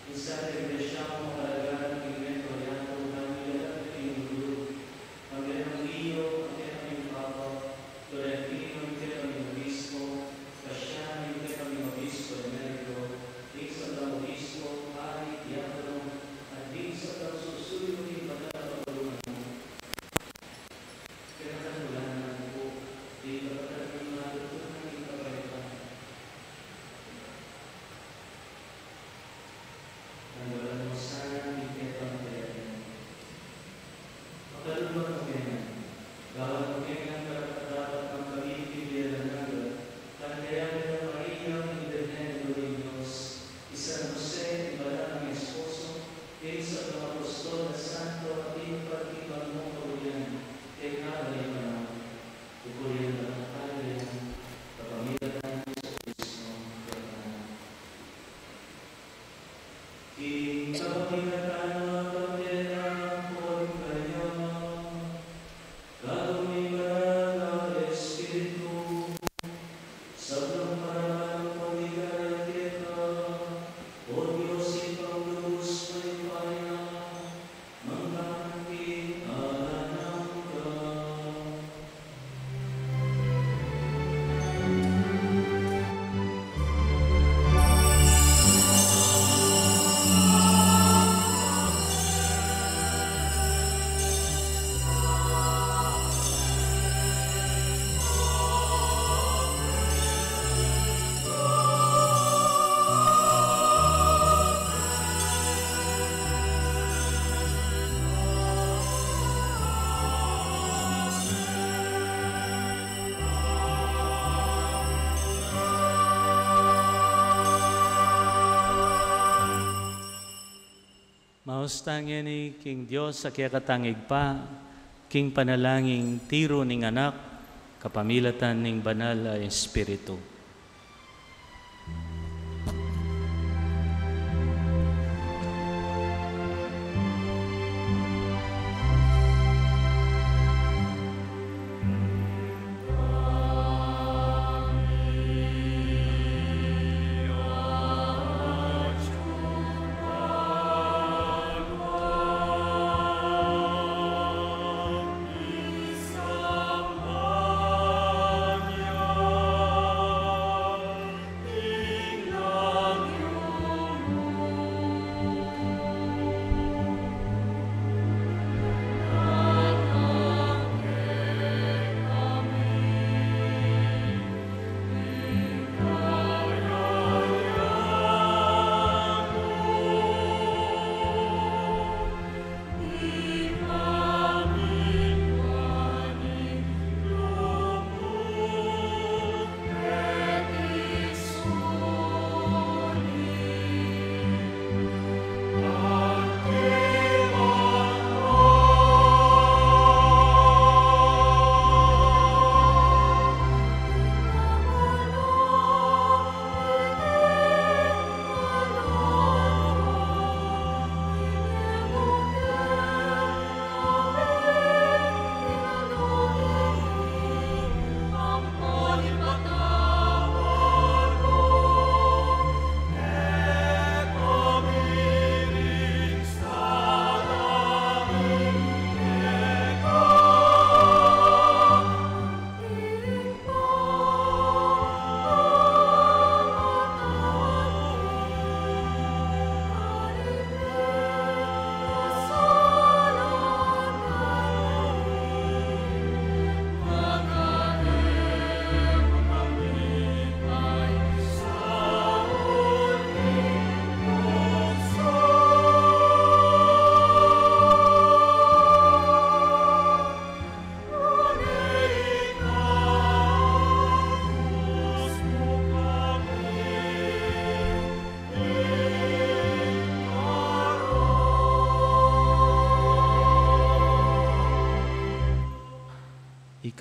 ing sangre at iglesia mu makalaga king metung a yatu, ngan iyaratyu king lugud, Pamilatan Pio, ing kekaming Papa, Florentino, ing kekaming Obispo, Cassiano, ing kekaming Obispo Emerito, ding sablang obispo, pari, diakono, at ding sablang susuyu king banal a pagtulungan mu. Ganakan mu la naman pu, ding kapatad ming matutunan ning kapayapaan. Tanggapan mu sana ing kekang kayarian. Pakaluluan mu kami, gawan mu kaming karapat-dapat mangkabibie king bie alang angga, kang Maria, ing Birhen a Indu ning Dios, i San Jose, ing banal nang esposo, ding sablang apostol at santo, at ing pati bang mung kaburian, kekabang panaun. Pupurian da kang Panginoon, kapamilatan nang Jesucristo, Anak na. King kapamilatan na, kapamilatan na, purian da kang Banal a Espiritu, sablang parangalan at purian keka, O Dios, Ibpang lubus mayupaya, mangga man king alang angga. Maus tang ngeni king Dios a kekatang Ibpa, king panalangin tiru ning Anak, kapamilatan ning Banal a Espiritu.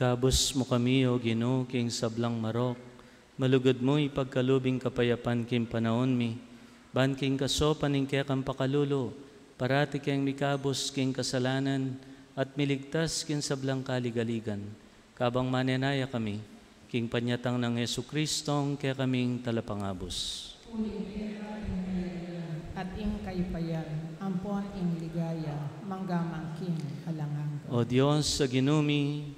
Ikabus mu kami, O Ginu, king sablang marok, malugud mu ipagkalub ing kapayapan king panaun mi, ban king kasaupan ning kekang pakalulu, parati keng mikabus king kasalanan at miligtas king sablang kaligaligan. Kabang manenaya kami king panyatang nang Jesucristong kekaming Talapangabus. Uling keka ing kayarian at ing kayupayan ampon ing ligaya mangga man king alang angga. O Dios a Ginu mi,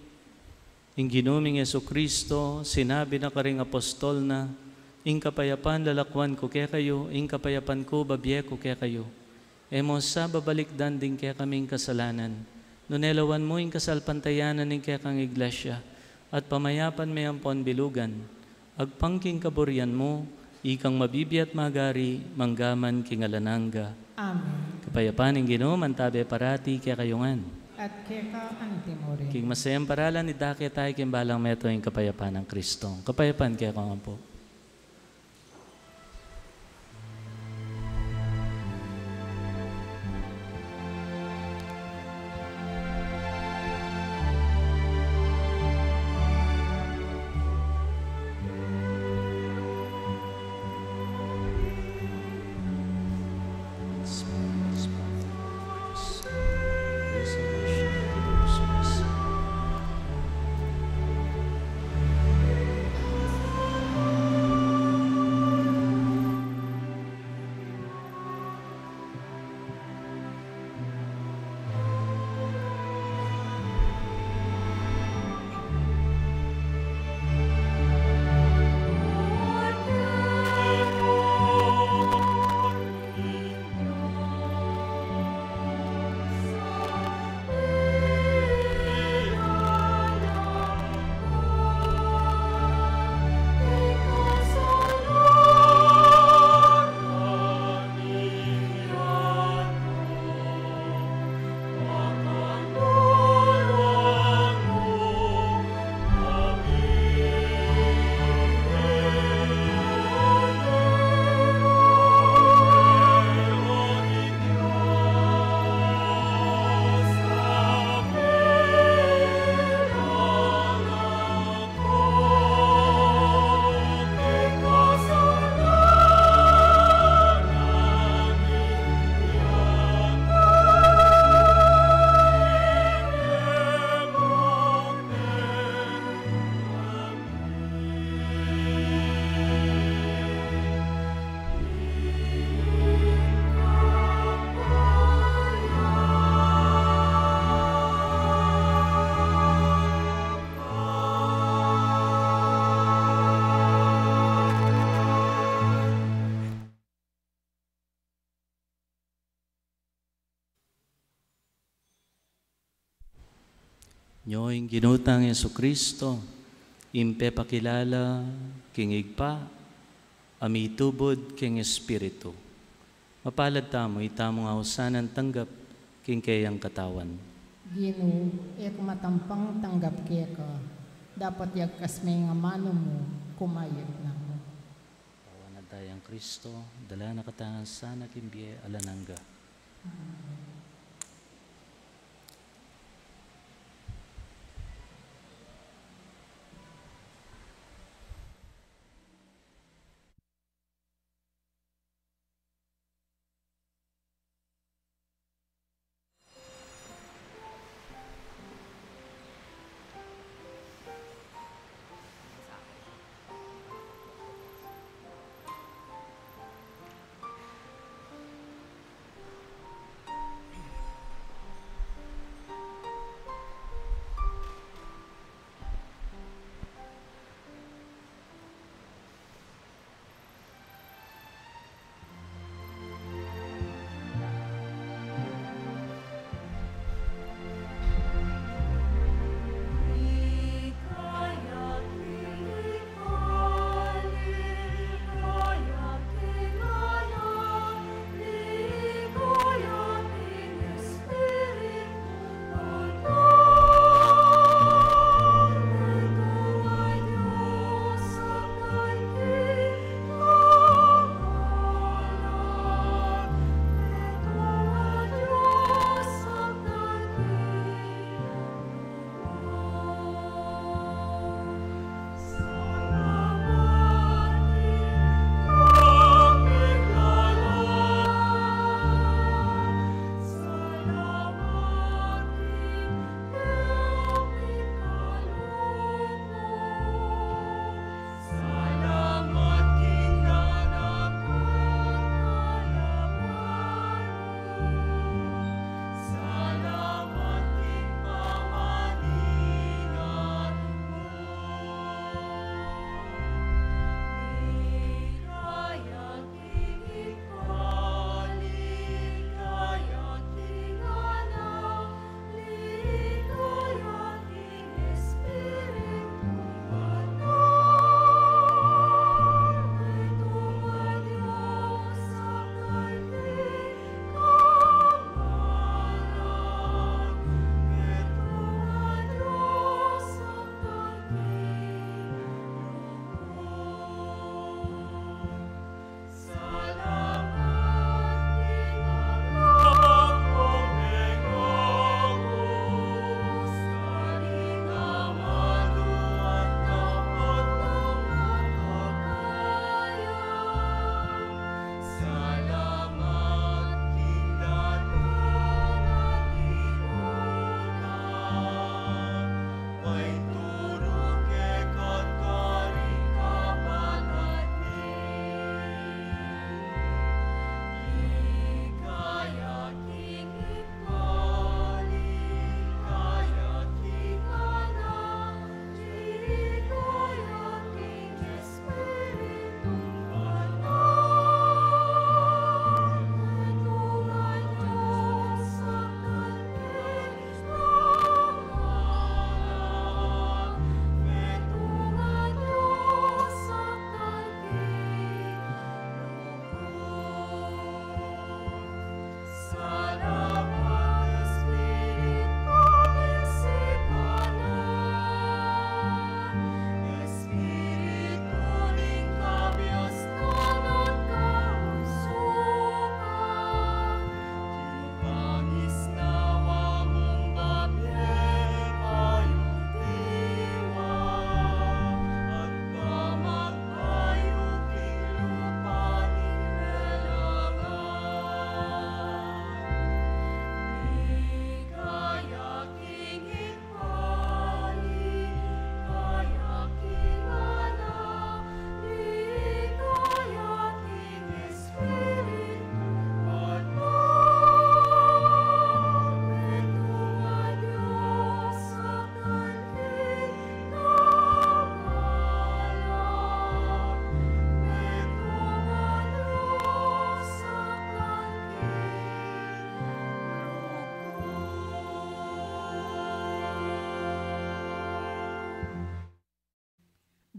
ing Ginu ming Jesucristo, sinabi na karing apostol na, "Ing kapayapan lalakwan ku kekayu, ing kapayapan ku babie ku kekayu." E mu sa babalikdan ding kekaming kasalanan, nune lawan mu ing kasalpantayanan ning kekang Iglesia, at pamayapan me ampon bilugan, agpang king kaburian mu, ikang mabibie at magari, mangga man king alang angga. Amen. Kapayapan ning Ginu mantabe parati kekayu ngan. At keka antimurin. King masayang paralan, idake tayu king balang metung ing kapayapan nang Kristo. Kapayapan kekayu ngan pu. Nyo ing Ginu tang Jesucristo, ing pepakilala king Ibpa, a mitubud king Espiritu. Mapalad tamu, itamu ngan ausan a tanggap king keyang katawan. Ginu, e ku matampang tanggap keka, dapot yagkas me ing amanu mu, kumayap na mu. Pawan a dayang Kristo, dala na katamu sana king bie alang angga.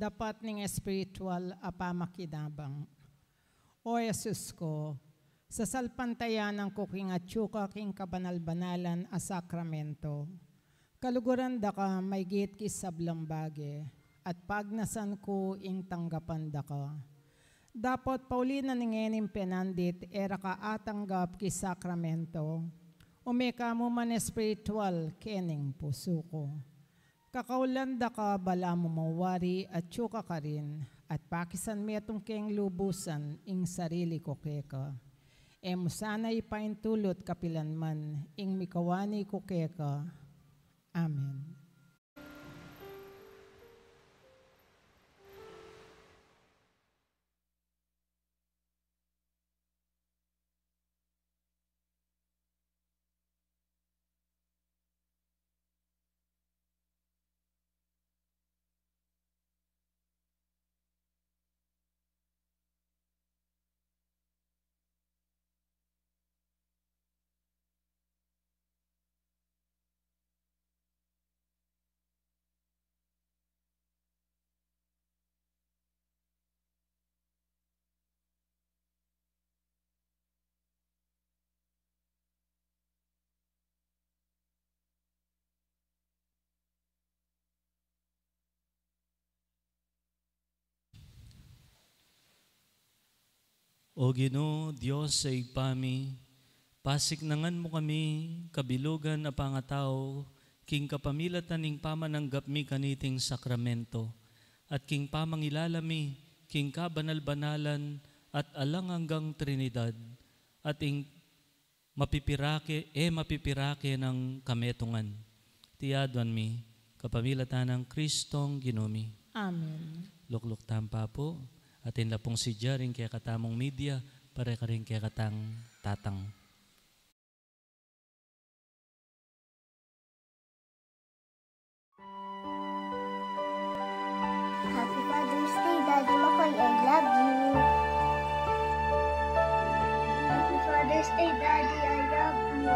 Dapat ning espiritual a pamakinabang. O Jesus ku, sasalpantayanan ku king atyu ka king kabanal-banalan a sakramento. Kaluguran da ka maygit ki sablang bage, at pagnasan ku ing tanggapan da ka. Dapot pauli na ning ngening penandit e ra ka atanggap ki sakramento, ume ka mu man espiritual kening pusu ku. Kakaulan da ka balamu mawari atyu ka karin, at pakisan metung keng lubusan ing sarili ku keka. E mu sana ipaintulut kapilan man ing mikawani ku keka. Amen. O Ginu, Dios a Ibpa mi, pasiknangan mu kami kabilugan a pangatau king kapamilatan ning pamananggap mi kaniting sakramento, at king pamangilala mi king kabanal-banalan at alang anggang Trinidad, at ing mapipirake, e mapipirake nang kametungan. Iti aduan mi kapamilatan nang Kristong Ginu mi. Amen. Lukluk tamu pa pu, atin la pung sidya ring kekatamung media, pare karing kekatang tatang. Happy Father's Day, Daddy Makoy, I love you. Happy Father's Day, Daddy, I love you.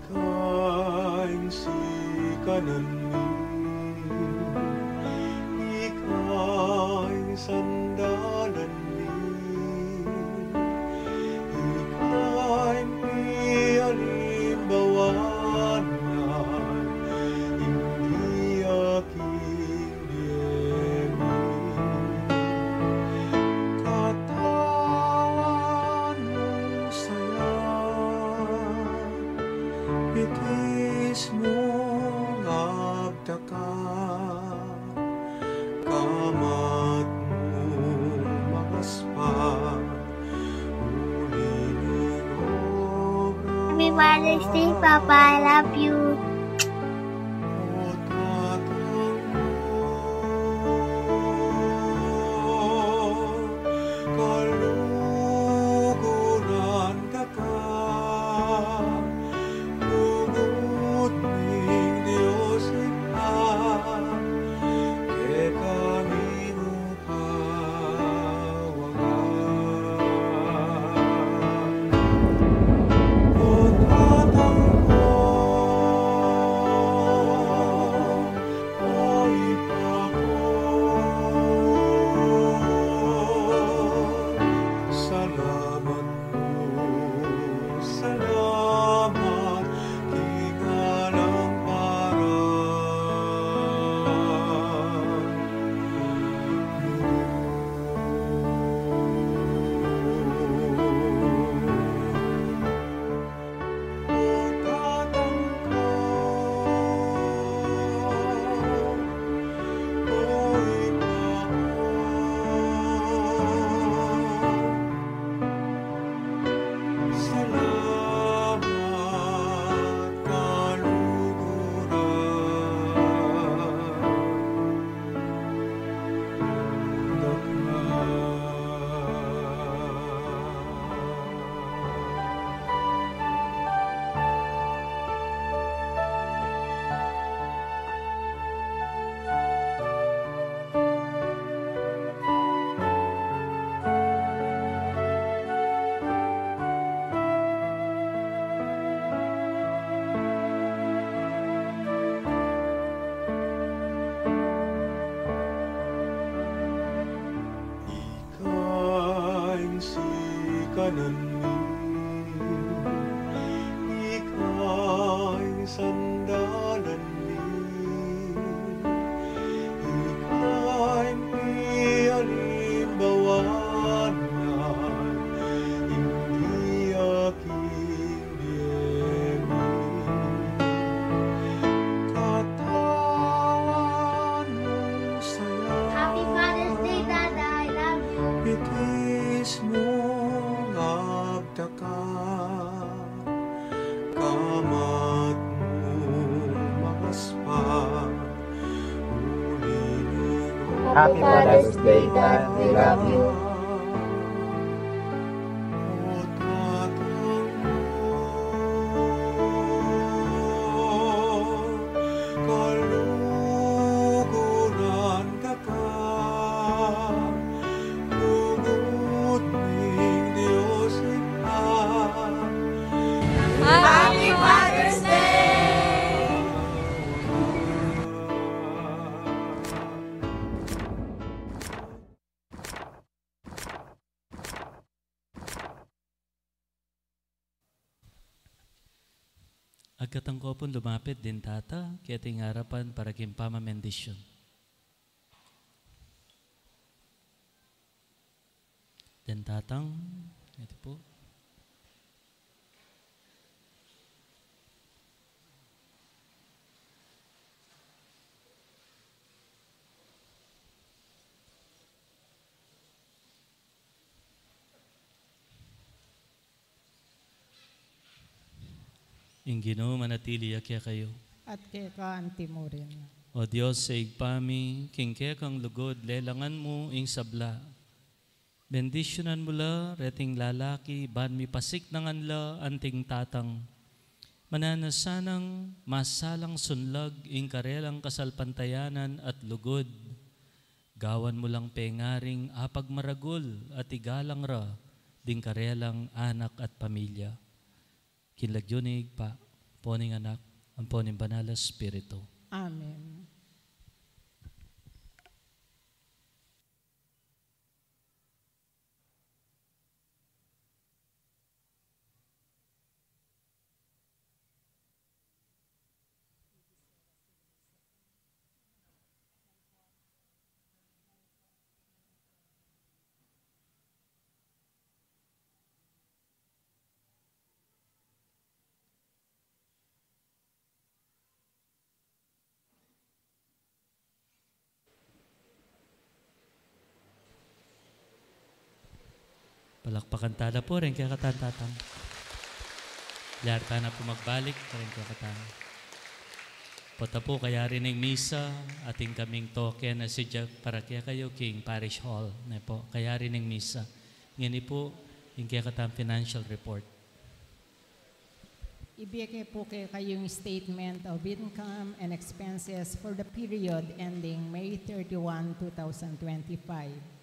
Ika ing sikanan mi, ika ing sandalan mi, ika ing pialimbawan na, ing dia king bie mi. Katawan mung sayang, bitis mung abdaka, kamat mung magaspa, uli nung obra. Happy Father's Day, Papa. I love you. O Tatang ku, kaluguran da ka, lugud ning Dios Ibpa, kekami mu pawagan. O Tatang ku, Ika ing sandalan mi, ika ing pialimbawan mi, ing bie king bie mi. Katawan mung saya. Happy Father's Day, Dada. I love you. Bitis mung abdaka, kamat mung magaspa, uli nung Happy Father's Day, Dad. We love you. Kaluguran da ka, bungut ning Dios Ibpa. Happy Father's Day! Agkatang ko pung lumapit ding tata, keting arapan para king pamamendisyon. Ding tatang, ito po. Ing Ginu manatili ya kekayu. At keka anti mu rin. O Dios, Ibpa mi, king kekang lugud, lelangan mu ing sabla. Bendisyunan mu la reting lalaki, ban mipasiknangan la anting tatang. Mananu sanang masalang sunlag ing karelang kasalpantayanan at lugud. Gawan mu lang pengaring apagmaragul at igalang ra ding karelang anak at pamilya. King lagyu ning Ibpa, ampo ning Anak, ampo ning Banal a Espiritu. Amen. Palakpakan tala pu ring kekatang tatang. Lyari tana pu magbalik ring kekatang. Pota pu kayari ning misa, atin kaming token a sidya para kekayu king parish hall, ne pu, kayari ning misa. Ngeni pu, ing kekatang financial report. Ibie ke pu kekayu ing statement of income and expenses for the period ending May thirty-one, two thousand twenty-five.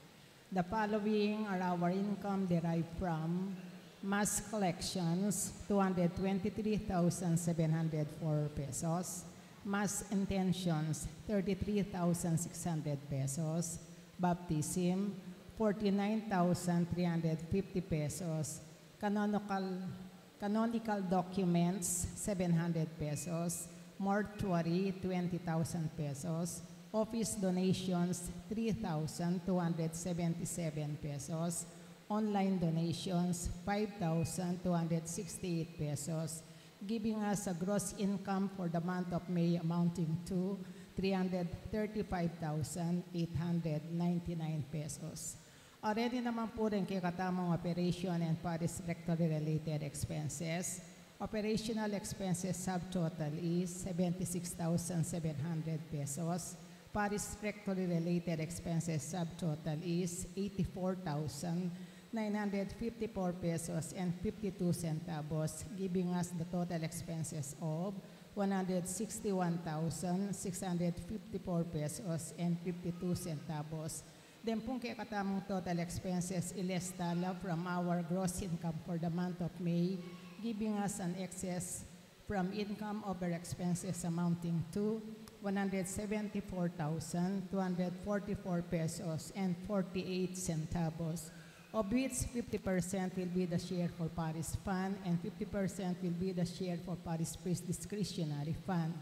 The following are our income derived from mass collections, two hundred twenty-three thousand seven hundred four pesos, mass intentions, thirty-three thousand six hundred pesos, baptism, forty-nine thousand three hundred fifty pesos, canonical, canonical documents, seven hundred pesos, mortuary, twenty thousand pesos, office donations, three thousand two hundred seventy-seven pesos, online donations, five thousand two hundred sixty-eight pesos, giving us a gross income for the month of May amounting to three hundred thirty-five thousand eight hundred ninety-nine pesos. Already naman po rin kekatamung operation and parish rectory related expenses. Operational expenses subtotal is seventy-six thousand seven hundred pesos. Parish rectory related expenses subtotal is eighty-four thousand nine hundred fifty-four pesos and fifty-two centavos, giving us the total expenses of one hundred sixty-one thousand six hundred fifty-four pesos and fifty-two centavos. Then pung kekatamung total expenses, ilesta la from our gross income for the month of May, giving us an excess from income over expenses amounting to one hundred seventy-four thousand two hundred forty-four pesos and forty-eight centavos. of which fifty percent will be the share for parish fund and fifty percent will be the share for parish priest discretionary fund.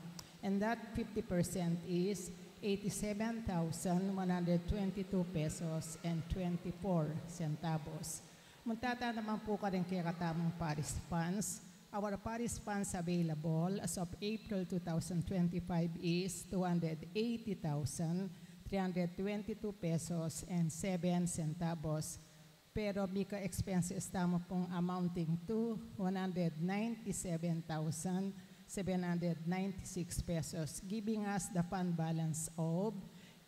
And that fifty percent is eighty-seven thousand one hundred twenty-two pesos and twenty-four centavos. Munta ta naman pu karing kekatamung parish funds. Our parish funds available as of April two thousand twenty-five is two hundred eighty thousand three hundred twenty-two pesos and seven centavos. Pero mika expenses tamu pung amounting to one hundred ninety-seven thousand seven hundred ninety-six pesos, giving us the fund balance of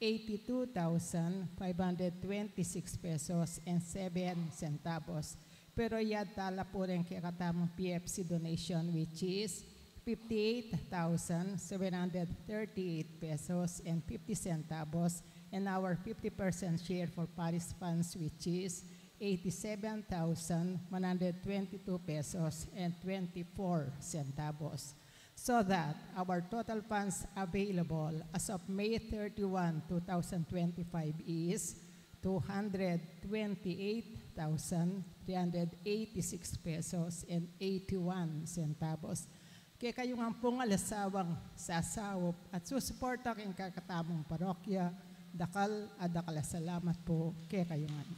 eighty-two thousand five hundred twenty-six pesos and seven centavos. Pero yad tala pu ring kekatamung P F C donation, which is fifty-eight thousand seven hundred thirty-eight pesos and fifty centavos, and our fifty percent share for parish funds, which is eighty-seven thousand one hundred twenty-two pesos and twenty-four centavos. So that our total funds available as of May thirty-one, two thousand twenty-five is two hundred twenty-eight thousand three hundred eighty-six pesos and eighty-one centavos. Kekayu ngan pung alang sawang sasaup at susuporta king kekatamung parokya, dakal a dakal a salamat pu kekayu ngan.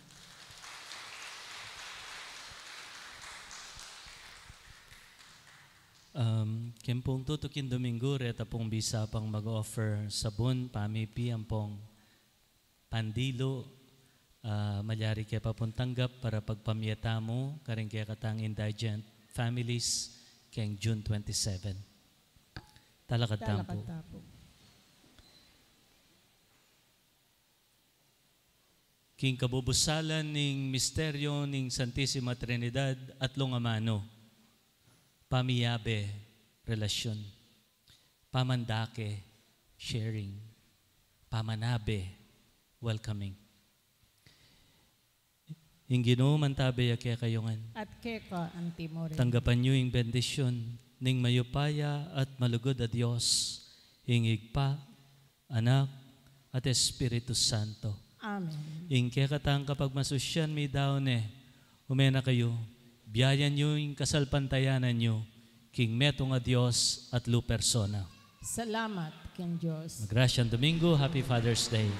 Um, ken pung tutuking Dominggu, reta pung bisa pang mag-offer sabun, pamipi ampong pandilu, ah, malyari ke pa pung tanggap para pagpamie tamu karing kekatang indigent families keng June twenty-seven. Talakad tamu pu. Talakad tamu pu. King kabubusalan ning misteryo ning Santisima Trinidad, atlung amanu, pamiyabe, relasyun, pamandake, sharing, pamanabe, welcoming. Ing Ginu mantabe ya kekayu ngan. At keka anti mu rin. Tanggapan yu ing bendisyun ning mayupaya at malugud a Dios, ing Ibpa, Anak, at Espiritu Santo. Amen. Ing kekatang kapagmasusyan midaun ne, ume na kayu, biayan yu ing kasalpantayanan yu king metung a Dios at lu persona. Salamat king Dios. Magrasyang Domingo, Happy Father's Day.